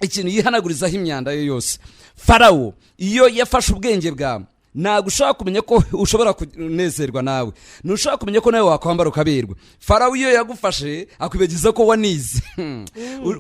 ikintu yihanagurizaho imyanda ye yose. Farawo iyo yafashe ubwenge bwawe, ntabwo ushobora kumenya ko ushobora kunezerwa nawe, ntushobora kumenya ko nawe wakwambara ukaberwa. Farawo iyo yagufashe akwibagiza ko wanize,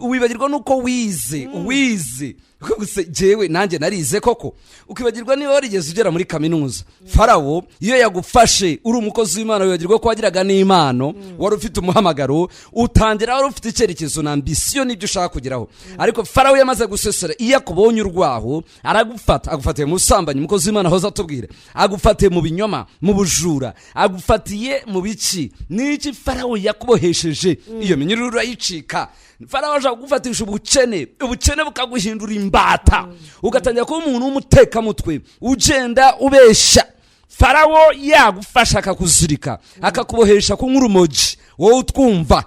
wibagirwa nuko wize, wize gusa jewe nanjye narize koko, ukibagirwa niba warigeze ugera muri kaminuza. Farawo iyo yagufashe uri umukozi w'Imana, wibagirwa ko wagiraga n'impano, wari ufite umuhamagaro, utangira wari ufite icyerekezo na ambisiyo n'ibyo ushaka kugeraho. Ariko Farawo yamaze gusesera, iyo akubonye urwaho aragufata, agufatiye mu busambanyi, umukozi w'Imana ahoza atubwira, agufatiye mu binyoma, mu bujura, agufatiye mu biki n'iki. Farawo yakubohesheje iyo minyururu urayicika. Farawo ashaka kugufatisha ubukene, ubukene bukaguhindura imbata, ugatangira kuba umuntu w'umutekamutwe ugenda ubeshya. Farawo yagufasha akakuzirika, akakubohesha kunywa urumogi, wowe utwumva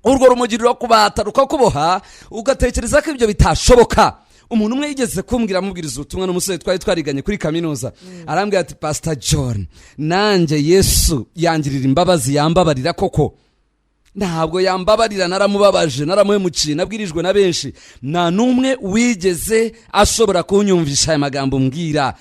urwo rumogi rurakubata, rukakuboha, ugatekereza ko ibyo bitashoboka. Umuntu umwe yigeze kumbwira, amubwiriza ubutumwa, n'umusore twari twariganye kuri kaminuza, arambwira ati Pastor John, nanjye Yesu yangirira imbabazi, yambabarira koko? Ntabwo yambabarira, naramubabaje, naramuhemukiye, nabwirijwe na benshi, nta n'umwe wigeze ashobora kunyumvisha aya magambo mbwira.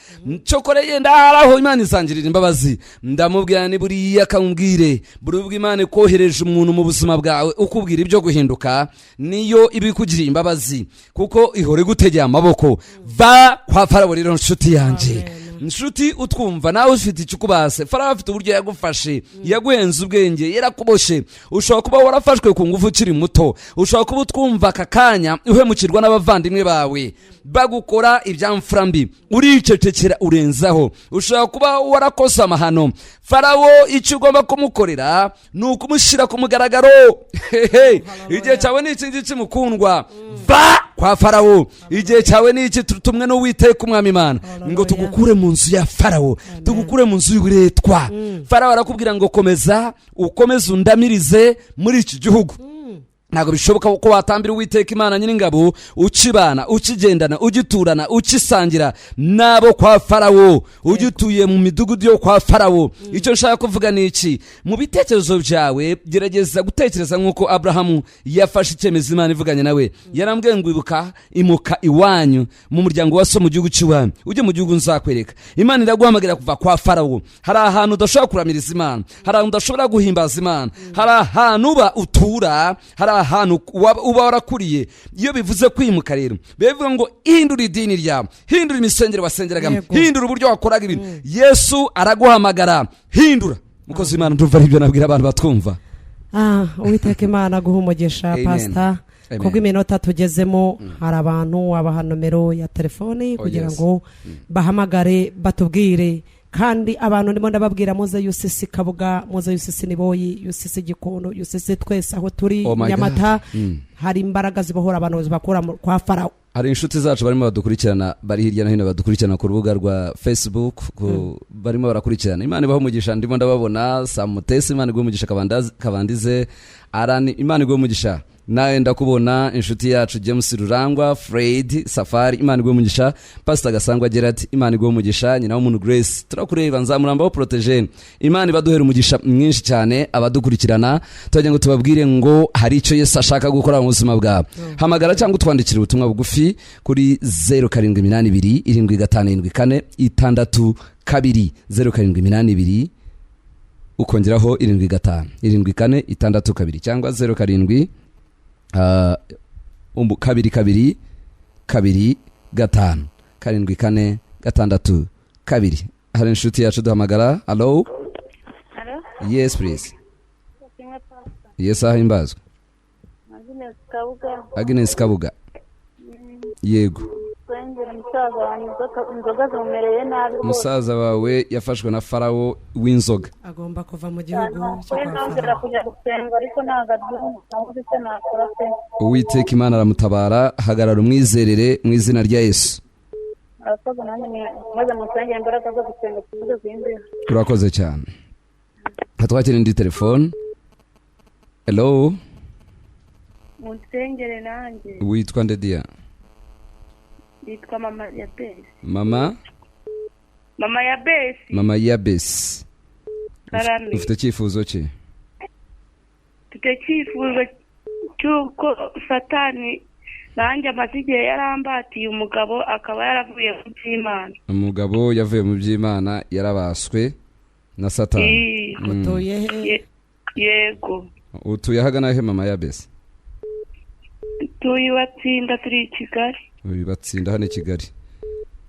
Cyokora yenda hari aho Imana izangirira imbabazi. Ndamubwira ni buriya akamubwire, buri ubwo Imana ikohereje umuntu mu buzima bwawe ukubwira ibyo guhinduka, niyo iba ikugiriye imbabazi, kuko ihora igutegeye amaboko. Va kwa Farawo rero nshuti yanjye, inshuti utwumva, nawe ufite icyo ukubase. Farawo afite uburyo yagufashe, yaguhenze ubwenge, yarakuboshye. Ushobora kuba warafashwe ku ngufu ukiri muto, ushobora kuba utwumva aka kanya uhemukirwa n'abavandimwe bawe, bagukora ibyamfura mbi, uricecekera, urenzaho. Ushobora kuba warakoze amahano. Farawo icyo ugomba kumukorera ni ukumushyira ku mugaragaro. Hehe, igihe cyawe ni iki ngiki mukundwa, va kwa Farawo. Igihe cyawe ni iki, tumwe n'Uwiteka Umwami Imana ngo tugukure mu nzu ya Farawo, tugukure mu nzu y'uburetwa. Farawo arakubwira ngo komeza ukomeze undamirize muri iki gihugu, ntabwo bishoboka ko watambira Uwiteka Imana Nyiringabo ukibana, ukigendana, ugiturana, ukisangira n'abo kwa Farawo, ugituye mu midugudu yo kwa Farawo. Icyo nshaka kuvuga ni iki: mu bitekerezo byawe gerageza gutekereza nk'uko Aburahamu yafashe icyemezo Imana ivuganye nawe. Yarambwiye ngo ibuka, imuka iwanyu mu muryango wa so, mu gihugu cy'iwanyu, ujye mu gihugu nzakwereka. Imana iraguhamagarira kuva kwa Farawo. Hari ahantu udashobora kuramiriza Imana, hari ahantu udashobora guhimbaza Imana, hari ahantu uba utura, hari ahantu uba warakuriye. Iyo bivuze kwimuka rero, bivuga ngo hindura idini ryawe, hindura imisengero wasengeragamo, hindura uburyo wakoraga ibintu. Yesu araguhamagara, hindura. Mukozi w'Imana, ndumva aribyo nabwira abantu batwumva. Uwiteka Imana aguha umugisha. Amen. Pasita, Amen. kubw'iminota tugezemo, hari abantu wabaha nomero ya telefoni kugira ngo bahamagare batubwire. Kandi abantu ndimo ndababwira, muze UCC Kabuga, muze UCC Niboyi, UCC Gikondo, UCC twese aho turi Oh my God. Nyamata, hari imbaraga zibohora abantu, zibakura kwa Farawo. Hari inshuti zacu barimo badukurikirana, bari hirya no hino badukurikirana ku rubuga rwa Facebook, barimo barakurikirana. Imana ibahe umugisha, ndimo ndababona. Samutesi, Imana iguhe umugisha. Kabandize Arani, Imana iguhe umugisha. Nawe ndakubona, inshuti yacu James Rurangwa, Fred Safari, Imana iguhe umugisha. Pastor Gasangwa Gerard, Imana iguhe umugisha. Nyina w'umuntu Grace, turakureba. Nzamurambaho Protogene, Imana ibaduhere umugisha mwinshi cyane. Abadukurikirana, turagira ngo tubabwire ngo hari icyo Yesu ashaka gukora mu buzima bwawe. Hamagara cyangwa utwandikire ubutumwa bugufi kuri 0782 7574 62, 0782 ukongeraho 75 74 62, cyangwa 07 22 2 5 7 4 6 2. Hari inshuti yacu duhamagara. Alo? Alo, Yes, please. kimwe pastor. Yes, ahimbazwe. Agnes Kabuga. Agnes Kabuga, yego. Twengera umusaza wanjye, inzoga zimumereye nabi rwose. Musaza wawe yafashwe na Farawo w'inzoga. Agomba kuva mu gihugu cyo We kwa nongera Farawo. kujya gusenga, ariko ntabwo abyumva, ntabwo icyo nakora pe. Uwiteka Imana aramutabara, hagarara umwizerere mu izina rya Yesu. Murakoze, nanjye maze musengere imbaraga zo gusenga kuvuga zindi. Urakoze cyane. Twakira indi telefone. Hello? Munsengere nanjye. Witwa ndediya? Yitwa mama ya Besi. Mama? Mama ya Besi. Mama Yabesi. Karame. Ufite icyifuzo ki? Mfite icyifuzo cy'uko Satani nanjye amaze igihe yarambatiye umugabo, akaba yaravuye mu by'Imana. Umugabo yavuye mu by'Imana, yarabaswe na Satani. Ii, Utuye he? Yego. Utuye ahagana he, mama Yabesi? Tuye Ibatsinda, turi i Kigali. Uyu Batsinda hano i Kigali.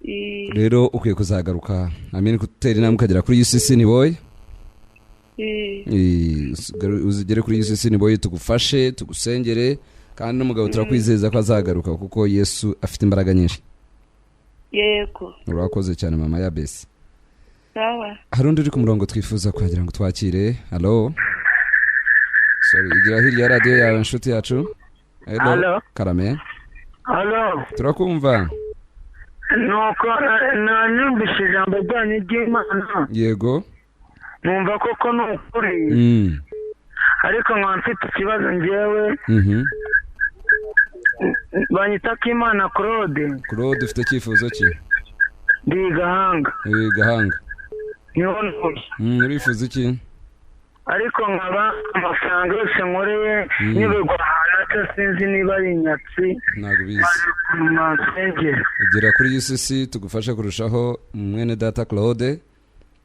Ii, Rero ukwiye kuzagaruka, amini, gutera intambwe ukagera kuri UCC Niboye. Ii, Uzigere kuri UCC Niboye, tugufashe, tugusengere, kandi n'umugabo turakwizeza ko azagaruka kuko Yesu afite imbaraga nyinshi. Yego. Urakoze cyane, mama Yabesi. Sawa. Hari undi uri ku murongo twifuza kugira ngo twakire. Halo, sorry, igira hirya ya radiyo yawe, inshuti yacu. Hello. Halo. Karame. Halo, Turakumva. Nuko nanyumvise ijambo ryanyu ry'Imana, Yego. numva koko ni ukuri, ariko nkaba mfite ikibazo njyewe. Banyita Kimana Claude. Claude, ufite icyifuzo ki? Ndi i Gahanga. Uri Gahanga? Niho ntuye. Urifuza iki? Ariko nkaba amafaranga yose nkoreye nyoberwa ahantu aca, sinzi niba ari inyatsi. Ntabwo ubizi? Mwansengera. Ugera kuri UCC tugufashe kurushaho, mwene data Claude,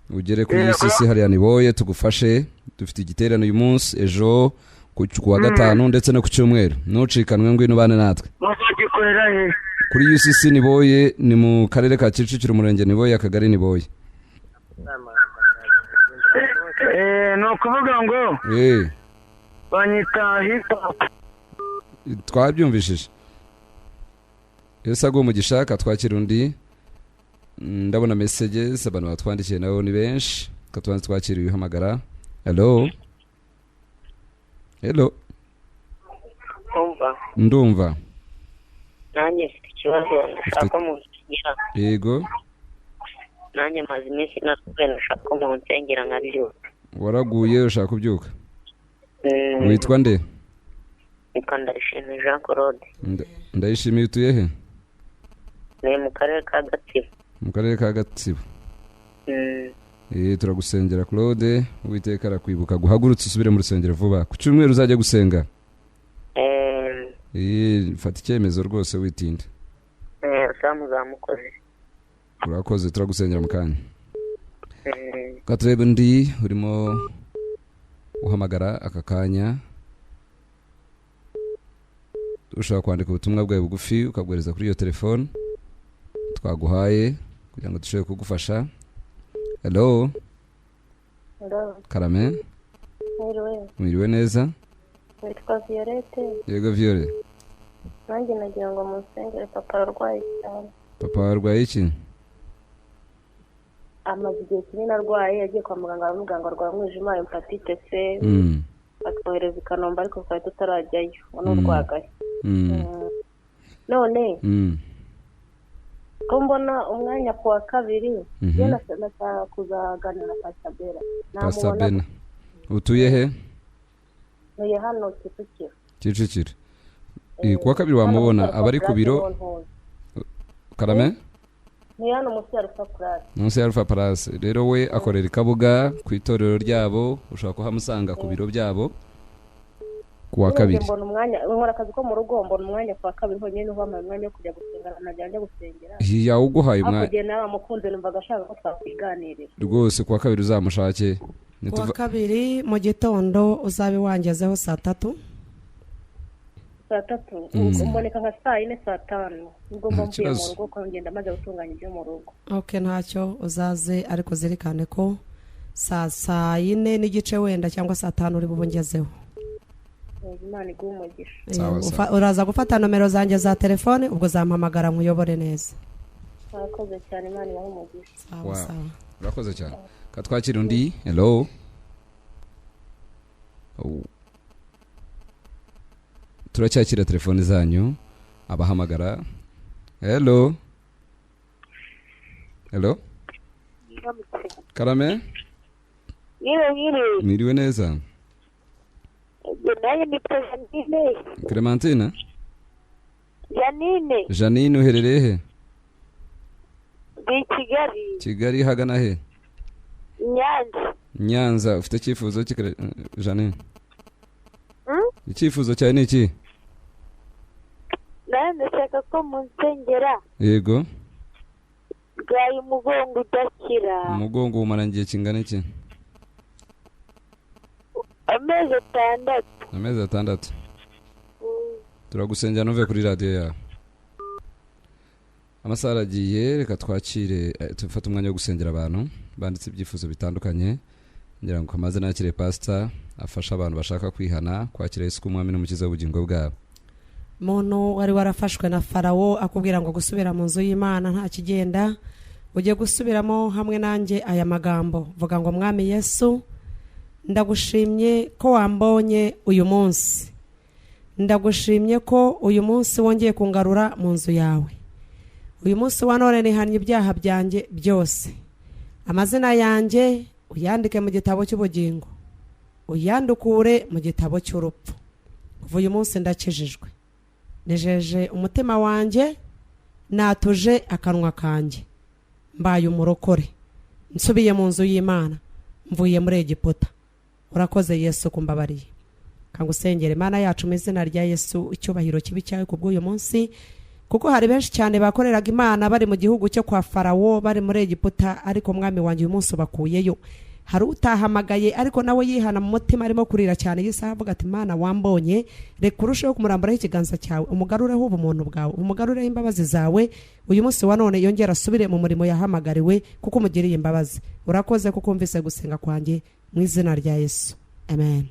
ugere kuri Yego. UCC hariya Niboye tugufashe. Dufite igiterane uyu munsi, ejo ku wa gatanu ndetse no ku cyumweru. Ntucikanwe, ngwino ubane natwe. Muzagikorera he? Kuri UCC Niboye, ni mu karere ka Kicukiro, umurenge Niboye, akagari Niboye. Ni ukuvuga ngo banyita hip hop. Twabyumvishije. Yesu aguha umugisha. Katwakira undi. Ndabona messages abantu batwandikiye nabo ni benshi. Katubanze twakira uhamagara. Hello, hello. Umva. Ndumva. Nanjye mfite ikibazo ndashaka mu nsengera. Yego. Nanjye maze iminsi natwe ndashaka ko mu nsengera nkabyuka. Waraguye, ushaka kubyuka. Witwa nde? Nitwa Ndayishimiye Jean Claude. Ndayishimiye, utuye he? Ni mu karere ka Gatsibo. Mu karere ka Gatsibo. Turagusengera Claude, Uwiteka arakwibuka, guhagurutse usubire mu rusengero vuba. Ku cyumweru uzajya gusenga. Fata icyemezo rwose, witinda. Samu zamukoze. Urakoze, turagusengera mu kanya. Reka turebe undi urimo uhamagara aka kanya. Ushobora kwandika ubutumwa bwawe bugufi ukabwohereza kuri iyo telefone twaguhaye kugira ngo dushobore kugufasha. Hello? Karame. Mwiriwe. Mwiriwe neza. Witwa Violette. Yego, Viole. Nanjye nagira ngo munsengere, papa ararwaye cyane. Papa warwaye iki? Amaze igihe kinini arwaye, yagiye kwa muganga baramubwira ngo arwaye umwijima, hepatite C, batwohereza i Kanombe ariko twari tutarajyayo, ubu ni urwagaye. None ko mbona umwanya ku wa kabiri, njye nashaka kuzaganira na Pastor Bera. Pastor Bena, utuye he? Ntuye hano Kicukiro. Kicukiro. Ku wa kabiri wamubona, aba ari ku biro. Karame? Ni hano munsi ya Alpha Plus. Munsi ya Alpha Plus. Rero we akorera i Kabuga ku itorero ryabo, ushobora kuhamusanga ku biro byabo ku wa kabiri. Mbona umwanya, nkora akazi ko mu rugo, mbona umwanya ku wa kabiri honyine, ubampaye umwanya wo kujya gusenga, najya njya gusengera. Yawuguhaye umwanya. Hakurya nawe amukunze, numvaga ashaka ko twakwiganirira. Rwose ku wa kabiri uzamushake. Ku wa kabiri mu gitondo uzabe wangezeho saa 3. Saa 3 umboneka nka saa 4 saa 5 ubwo mba mvuye mu rugo, ko ngenda maze gutunganya ibyo mu rugo. Okay, ntacyo uzaze, ariko zirikane ko saa 4:15 wenda cyangwa saa 5 uri bubungezeho. Imana iguhe umugisha. Uraza gufata nomero zanjye za telefone, ubwo zampamagara nkuyobore neza. Murakoze cyane, Imana ibahe umugisha. Sawa sawa. Urakoze cyane. Katwakira undi. Hello. Turacyakira telefone zanyu abahamagara. Hello. Hello. Karame? Mwiriwe. Mwiriwe neza. Naye ni Janine. Clementine? Janine. Janine uherereye he? Ndi Kigali. Kigali hagana he? Nyanza. Nyanza. Ufite icyifuzo ki Janine? Icyifuzo cyawe ni iki? Naye ndashaka ko munsengera. Yego. Bwaye umugongo udakira. Umugongo umarangiye kingana iki? Amezi 6. Amezi 6. Turagusengera ntuve kuri radiyo yawe. Amasaha aragiye, reka twakire, tufate umwanya wo gusengera abantu banditse ibyifuzo bitandukanye, ngira ngo kamaze nakire pastor afasha abantu bashaka kwihana kwakira Yesu k'umwami n'umukiza w'ubugingo bwabo. Muntu wari warafashwe na Farawo akubwira ngo gusubira mu nzu y'Imana nta kigenda, ujye gusubiramo hamwe nanjye aya magambo. Vuga ngo Mwami Yesu, ndagushimye ko wambonye uyu munsi, ndagushimye ko uyu munsi wongeye kungarura mu nzu yawe. Uyu munsi wa none nihannye ibyaha byanjye byose, amazina yanjye uyandike mu gitabo cy'ubugingo, uyandukure mu gitabo cy'urupfu. Kuva uyu munsi ndakijijwe, nejeje umutima wanjye, natuje akanwa kanjye, mbaye umurokore, nsubiye mu nzu y'Imana, mvuye muri Egiputa. Urakoze Yesu kumbabariye. Kangusengera Imana yacu mu izina rya Yesu, icyubahiro kibi cyawe kubw'uyu munsi, kuko hari benshi cyane bakoreraga Imana bari mu gihugu cyo kwa Farawo, bari muri Egiputa, ariko mwami wanjye uyu munsi bakuyeyo. Hari utahamagaye ariko nawe yihana mu mutima, arimo kurira cyane yisaha avuga ati Imana wambonye, reka urusheho kumuramburaho ikiganza cyawe, umugarureho ubumuntu bwawe, umugarureho imbabazi zawe. Uyu munsi wa none yongera asubire mu murimo yahamagariwe, kuko umugiriye imbabazi. Urakoze kuko umvise gusenga kwanjye mu izina rya Yesu, amen.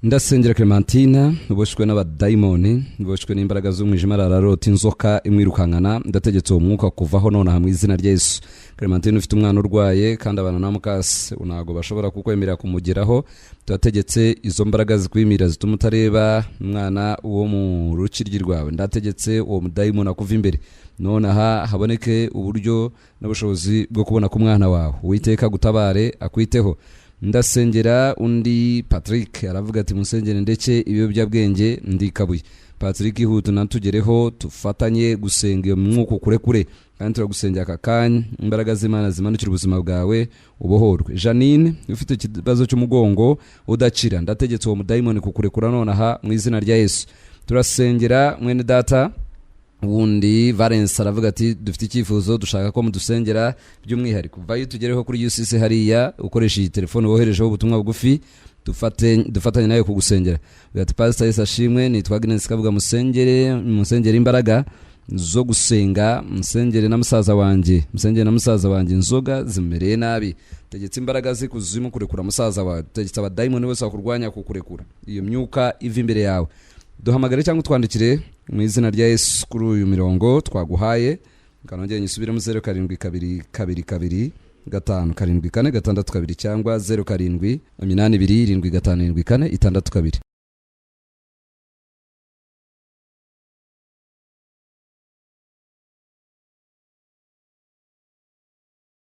Ndasengera Clementine uboshwe n'abadayimoni, uboshwe n'imbaraga z'umwijima, ararota inzoka imwirukankana. Ndategetse uwo mwuka kuvaho nonaha mu izina rya Yesu. Clementine ufite umwana urwaye kandi abana na mukase ntabwo bashobora kukwemerera kumugeraho, turategetse izo mbaraga zikwimira zituma utareba umwana wo mu rukiryi rwawe. Ndategetse uwo mudayimoni akuva imbere nonaha, haboneke uburyo n'ubushobozi bwo kubona ku mwana wawe. Uwiteka agutabare akwiteho. Ndasengera undi Patrick aravuga ati musengere ndeke ibiyobyabwenge ndikabuye. Patrick ihutu natugereho tufatanye gusenga iyo mwuko kure kure, kandi turagusengera aka kanya imbaraga z'Imana zimanukira ubuzima bwawe ubohorwe. Janine ufite ikibazo cy'umugongo udakira, ndategetse uwo mudayimoni kukurekura nonaha mu izina rya Yesu. Turasengera mwene data wundi Valence aravuga ati dufite icyifuzo dushaka ko mudusengera by'umwihariko. Vayo tugereho kuri UCC hariya, ukoresha iyi telefone woherejeho ubutumwa bugufi, dufatanye nawe kugusengera. Ati Pastor Yesu ashimwe, nitwa Agnes Kabuga, musengere imbaraga zo gusenga, musengere na musaza wanjye, musengere na musaza wanjye inzoga zimereye nabi. Tegetse imbaraga zikuzimu kurekura musaza wawe, tegetse abadayimoni bose bakurwanya kukurekura, iyo myuka iva imbere yawe. Duhamagare cyangwa twandikire mu izina rya Yesu kuri uyu mirongo twaguhaye. Kanongere nyisubiremo 07 2 2 5 7 4 6 2 cyangwa 07 82 75 74 62.